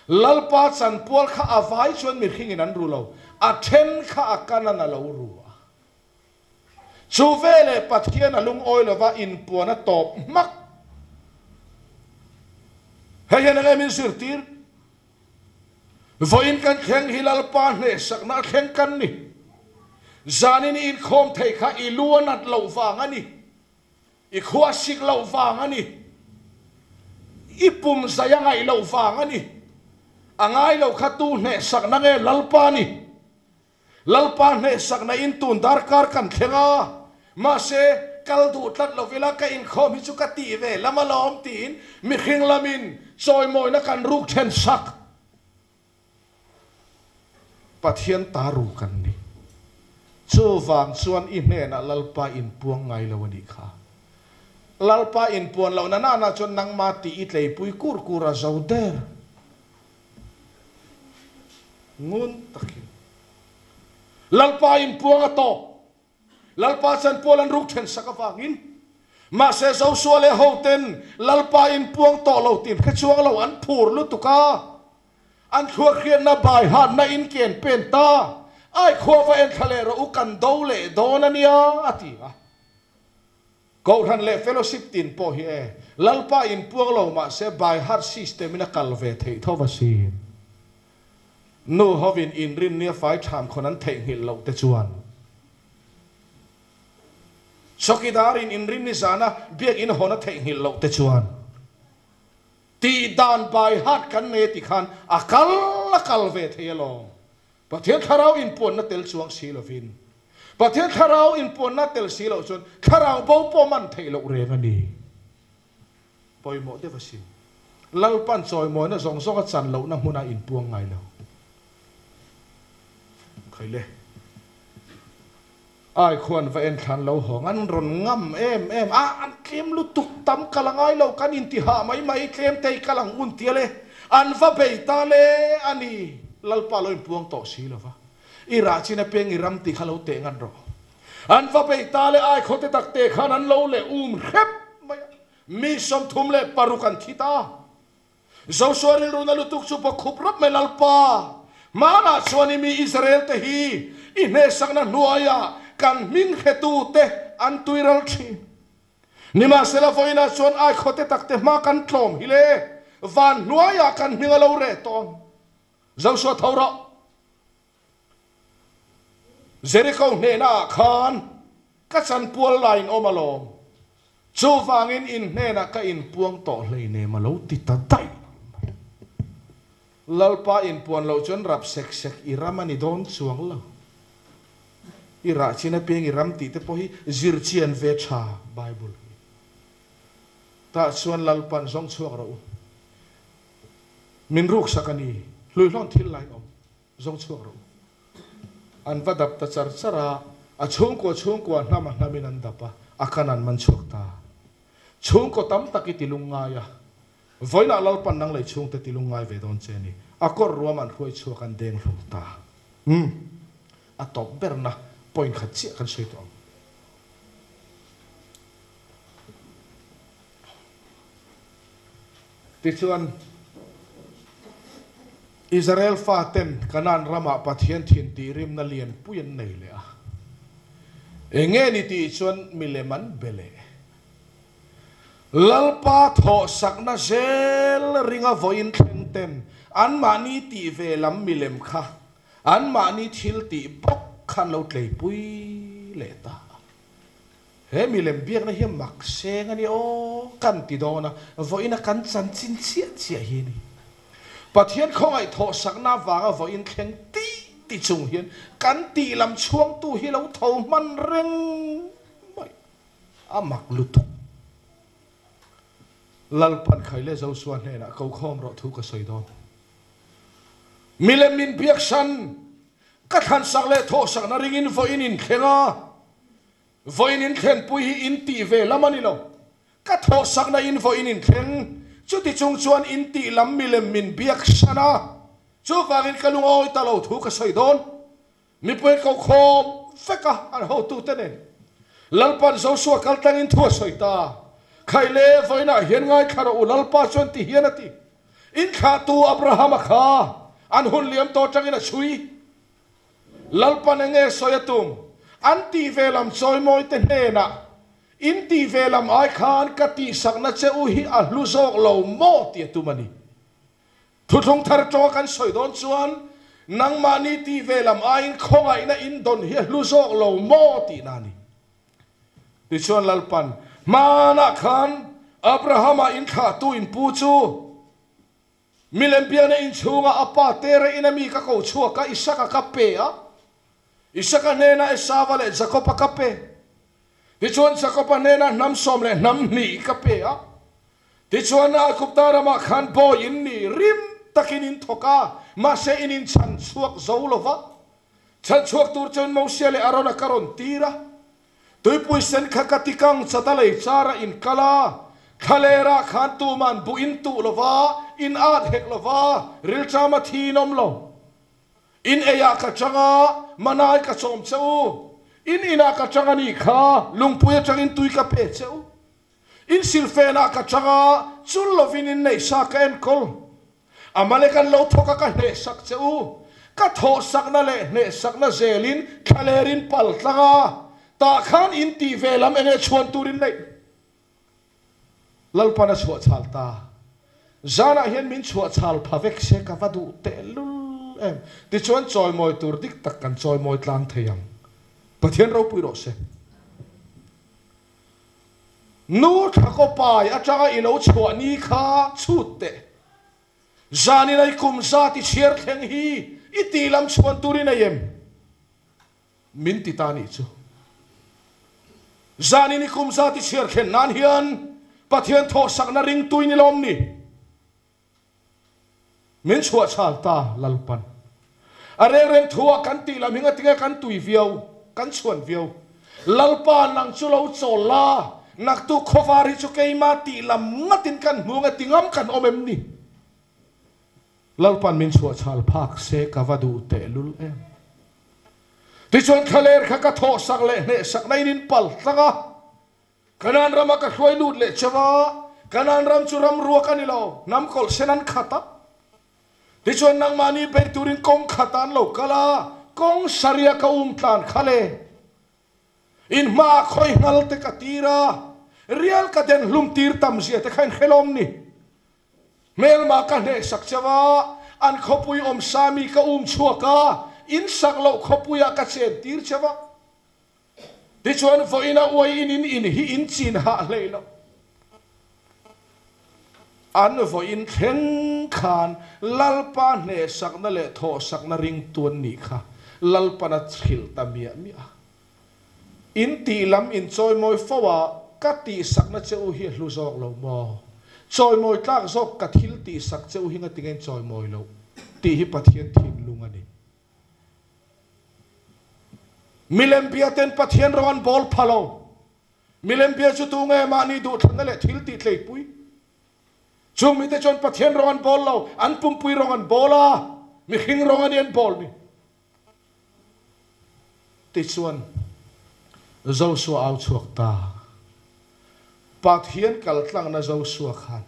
Lalpa chanpual kha a vai chuan mihringin an ru lo, a then kha a kanan a lo ru a. Chu veleh Pathian a lungawi lova inpuan a tawp hmak. Hei hian enge min zirtir? Vawiin kan thleng hi Lalpa hnehsakna a thleng kan ni. Zanin i inkhawm thei kha i lu a nat loh vang a ni. I khua sik loh vang a ni. I pum zai a ngaih loh vang a ni. A ngai lo kha tu hnehsakna nge Lalpa ni? Lalpa hnehsakna in tun darkar kan thleng a, mahse kal duh tlat lo ila ka inkhawm hi chu ka tih ve lam alawm tiin mihring lamin chawimawina kan ruk then sak. Pathian ta ru kan ni. Chuvang chuan i hnenah Lalpa inpuang ngai lo a nih kha. Lalpa inpuan lohna nana chuan nangmah tih i tleipui kur kur a zo der. Ngun takin Lalpa inpuang a tawp. Lalpa chuan Paul an ruk then sak avangin, mahse Joshua leh hoten Lalpa inpuang tawh lo tih hre chuang lo an phur lutuk a, an thluak hriatna bai hatna in ken pen ta, ai khua va en thla leh rawh u kan do leh dawn a nia a ti a. Kohhran leh fellowship tin pawh hi e, Lalpa inpuang lo mahse by heart system in a kal ve theih tho asin. Nu hovin inrinnia fai ṭham khawn an theihnghilh loh te chuan Chawkidarin inrinni zana biakinn hawn a theihnghilh loh te chuan tih dan by heart kan nei ti khan a kal a kal ve thei alawm. Pathian thlarau inpuanna tel chuang si lovin, Pathian thlarau inpuanna tel si loh chuan thlarau bo pawh man theih loh reng a ni. Pawimawh deuh asin. Lalpan chawimawina zawng zawng a chan lohna hmunah inpuang ngai lo. Khaile. Ai khuan va en thlan lo hawng an rawn ngam em em a, an tlem lutuk tam kal a ngai lo, kan inti hah mai mai, tlem te i kal ang un tia le, an va bei ta le a ni, Lalpa lo inpuang tawh si lo va, i rah chin apiang i ram tih kha lo teh ngat rawh. An va bei ta le ai khaw te tak te khan an lo leh um hrep mai a, mi 36 an thi ta. Joshua rilruna lutuk chu bawkkhup rap mai Lalpa, hmanah chuan i mi Israel te hi i hnehsakna hnuaiah kan hming hretute an tuiral thin. Nimahsela vawiinah chuan ai khawte takte hma kan tlawm hi le, van hnuaiah kan hming a lo reh tawh ang. Joshua tho rawh. Jericho hnehnaah khan ka chanpual laiin awm alawm, chuvangin in hnenah ka inpuang tawh hleinem a lo ti ta daih mai. Lalpa inpuan loh chuan rap sek sek i ram a ni dawn chuang lo. I rah chin apiang i ram tih te pawh hi zir chian ve tha Bible hi. Tah chuan Lalpan zawng chhuak rawh u. Min ruksak a ni, hluihlawn thil lain awm. Zawng chhuak rawh u. An va dap ta char char a, a chhungkua chhungkua hnam a hnamin an dap a, a kan an man chhuak ta. Chhungkaw tam tak i tilung ngai a, vawiinah Lalpan nang lei chhungte tilung ngai ve dawn che a ni. A kawr ruam an hruai chhuak an deng hlum ta. Umm. A tawp berna point khat chiah kan sawi tawh ang. Tichuan, Israel faten Kanaan ramah Pathian thin tihrimna lianpui an nei leh a. Eng nge ni tih chuan milem an be leh. Lalpa thawhsakna zel ringa vawiin thleng ten anmahni tih ve lam milem kha anmahni thil tih bawk kha an lo tleipui leh ta a. He milem biakna hi mak seng a ni aw kan ti dawn a, vawiina kan chanchin chiah chiah hi a ni. Pathian khawngaih thawhsakna avanga vawiin thleng ti ti chung hian kan tih lam chhuangtu hi lo tho hman reng mai a mak lutuk. Lalpan Khaile Joshua hnenah ko khawm rawh thu ka sawi dawn. Milem min biaksan ka thlansak leh thawhsakna ringin vawiin inthleng a, Vawiin inthlenpui hi in tih ve lam a ni lo. Ka thawhsakna in vawiin inthleng, chuti chung chuan in tih lam milem min biak hran a, chuvangin ka lungawi ta lo thu ka sawi dawn. Mipui an kokhawm vek a, an hotute nen. Lalpa'n Joshua kal tlangin thu a sawi ta. Khai le, vawiinah hian ngaithla rawh u, Lalpa chuan ti hian a ti. Inthlahtu Abrahama kha an hun liam tawh atangin a chhui. Lalpan enge sawi a tum? An tih ve lam chawimawi te hnenah, In tih ve lam ai khan ka tihsakna che u hi a hlu zawk lo maw tih a tum a ni. Thuthlung thar tawnga kan sawi dawn chuan, nangmahni tih ve lam aiin khawngaihna in dawn hi a hlu zawk lo maw tihna a ni. Tichuan Lalpan, Hmanah khan Abrahama inthlahtu in pu chu, Milem biakna inchhunga a pa Tera ina mi ka ko chhuak a, Isaka ka pe a. Isaka hnenah Esava leh Jakoba ka pe. Tichuan Jakoba hnenah hnam sawm leh hnam hnih ka pe a. Tichuan Aigupta ramah khan bawi in ni rim takin in thawk a, mahse in inchhan chhuak zo lo va. Chhan chhuak tur chuan Mosia leh Arona ka rawn tir a. Tuipui sen kha ka ti kang chat a lei char a in kal a, thlaler ah khan tuman buh in tuh lo va, in at hek lo va, rilṭam a thi in awm lo. In ei ah ka chang a, manai ka chawm che u. In in ah ka chang a nih kha, lungpui atangin tui ka pe che u. In silfen ah ka chang a, chul lovin in neih sa ka enkawl. Amalek an lo thawk a ka hnehsak che u. Ka thawhsakna leh hnehsakna zelin thlaler in pal tlang a, tah khan in tih ve lam enge chhuan tur in neih? Lalpan a chhuahchhal ta. Zanah hian min chhuahchhal pha vek se ka va duh tehlul em. Tichuan chawimawi tur dik tak kan chawimawi tlang thei ang. Pathian ropui rawh se. Nu thlakaw pai atanga i lo chhuah ni kha chhut teh. Zanin a i kum zat i chhiar thleng hi i tih lam chhuan tur i nei em? Min ti ta nih chu. Zanin i kum zat i chhiar thlen nan hian Pathian thawhsakna ringtui ni lawm ni? Min chhuah chhal ta Lalpan. A reng reng thu ah kan tih lam hi ngatinge kan tui viau, kan chhuan viau. Lalpa nang chu lo chawl la, naktuk khawvar hi chu keima tih lam ngatin kan hmu nge ti ngam kan awm em ni? Lalpan min chhuah chhal phak se ka va duh tehlul em. Tichuan thlaler kha ka thawhsak leh hnehsak na in in pal tlang a. Kanaan rama ka hruai lut leh cheu a, Kanaan ram chu ram ruak a ni lo, hnam kawlh sen an khat a. Tichuan nangmahni bei turin kawng khat ah an lo kal a, kawng saria ka um tlan kha le. In hmaah khawi nghal te ka tir a, rial ka den hlum tir tam zia te kha in hrelawm ni. Hmelma ka hnehsak cheu a, an khawpui awm sa mi ka um chhuak a, in sak loh khawpuiah ka chen tir cheu a. Tichuan vawiina uai in in in hi in chin hah hlei lo. An vawiin thleng khan Lalpa hnehsakna leh thawhsakna ringtu an nih kha Lalpan a hrilh ta miah miah a. In tih lam in chawimawi fo a, ka tihsakna che u hi a hlu zawk lo maw? Chawimawi tlak zawk ka thil tihsak che u hi ngatinge in chawimawi loh tih hi Pathian thinlung a ni. Milem biaten Pathian rawng an bawl pha lo. Milem bia chu tu nge mahni duhthlanna leh thil tih tleipui? Chung mite chuan Pathian rawng an bawl lo, an pumpui rawng an bawl a, mihring rawng a ni an bawl ni. Tichuan, Josua au chhuak ta. Pathian kaltlangna Josua khan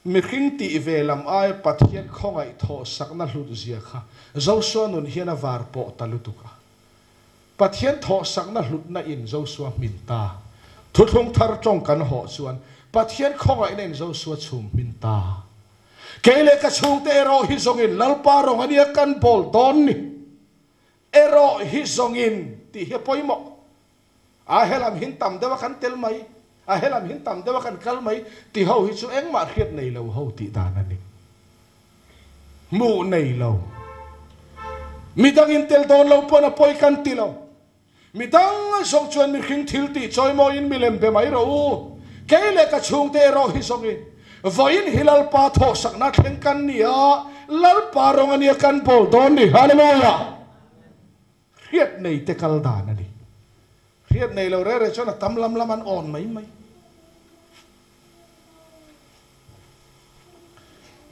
mihring tih ve lam aia Pathian khawngaih thawhsakna hlut zia kha Josua nun hian a var pawh ta lutuk a. Pathian thawhsakna hlutna in Josua hmin ta. Thuthlung thar tawng kan hawh chuan Pathian khawngaihna in Josua chhum hmin ta. Kei leh ka chhungte erawh hi zawngin Lalpa rawng a nia kan bawl dawn ni. Erawh hi zawngin tih hi a pawimawh. A helam hin tam deuh a kan tel mai, a helam hin tam deuh a kan kal mai ti ho hi chu engmah hriat nei lo ho tih dan a ni. Hmuh nei lo. Midangin tel dawn lo pawn a pawi kan ti lo. Midang zawng chuan mihring thil tih chawimawiin milem be mai rawh u. Kei leh ka chhungte erawh hi zawngin vawiin hi Lalpa thawhsakna thleng kan ni a, Lalpa rawng a nia kan bawl dawn ni. Hallelujah! Hriat nei te kal dan a ni. Hriat nei lo rere chuan a tam lam lam an awn mai mai.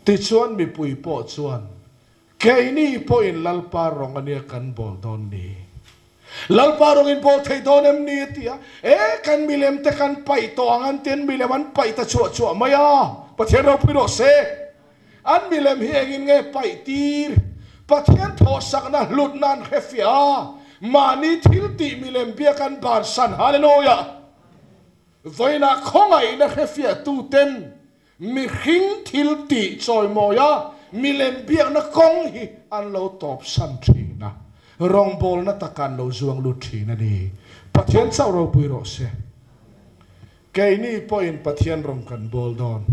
Tichuan mipui pawh chuan keini pawhin Lalpa rawng a nia kan bawl dawn ni. Lalpa rawng in bawl thei dawn em ni a ti a. E kan milem te kan paih tawh ang an ti an milem an paih ta chuah chuah mai a. Pathian ropui rawh se. An milem hi engin nge paih tir? Pathian thawhsakna hlutna an hre fiah a, mahni thil tih milem biak an bansan. Hallelujah! Vawiinah khawngaihna hre fiahtuten mihring thil tih chawimawia milem biakna kawng hi an lo tawpsan thin a, rawngbawlna taka an lo zuang lut thin a ni. Pathian chauh ropui rawh se. Keini pawhin Pathian rawng kan bawl dawn.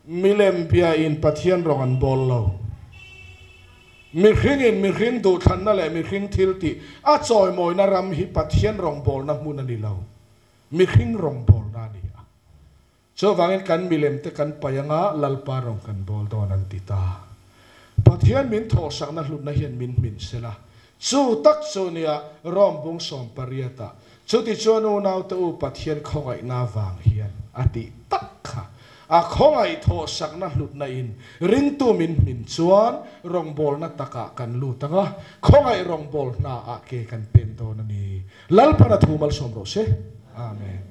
Milem biain Pathian rawng an bawl lo. Mihringin mihring duhthlanna leh mihring thil tih a chawimawina ram hi Pathian rawngbawlna hmun a ni lo. Mihring rawngbawlna a ni a. Chuvangin kan milemte kan paih anga Lalpa rawng kan bawl dawn an ti ta. Pathian min thawhsakna hlutna hian min hmin sela. Chu tak chu nia Rom bung sawmpariatah, Chutichuan unaute u Pathian khawngaihna vang hian a tih tak kha. A khawngaih thawhsakna hlutna in ringtu min hmin chuan rawngbawlna takah kan lut ang a, khawngaih rawngbawlhnaah ke kan pen dawn a ni. Lalpan a thu malsawm rawh se. Amen.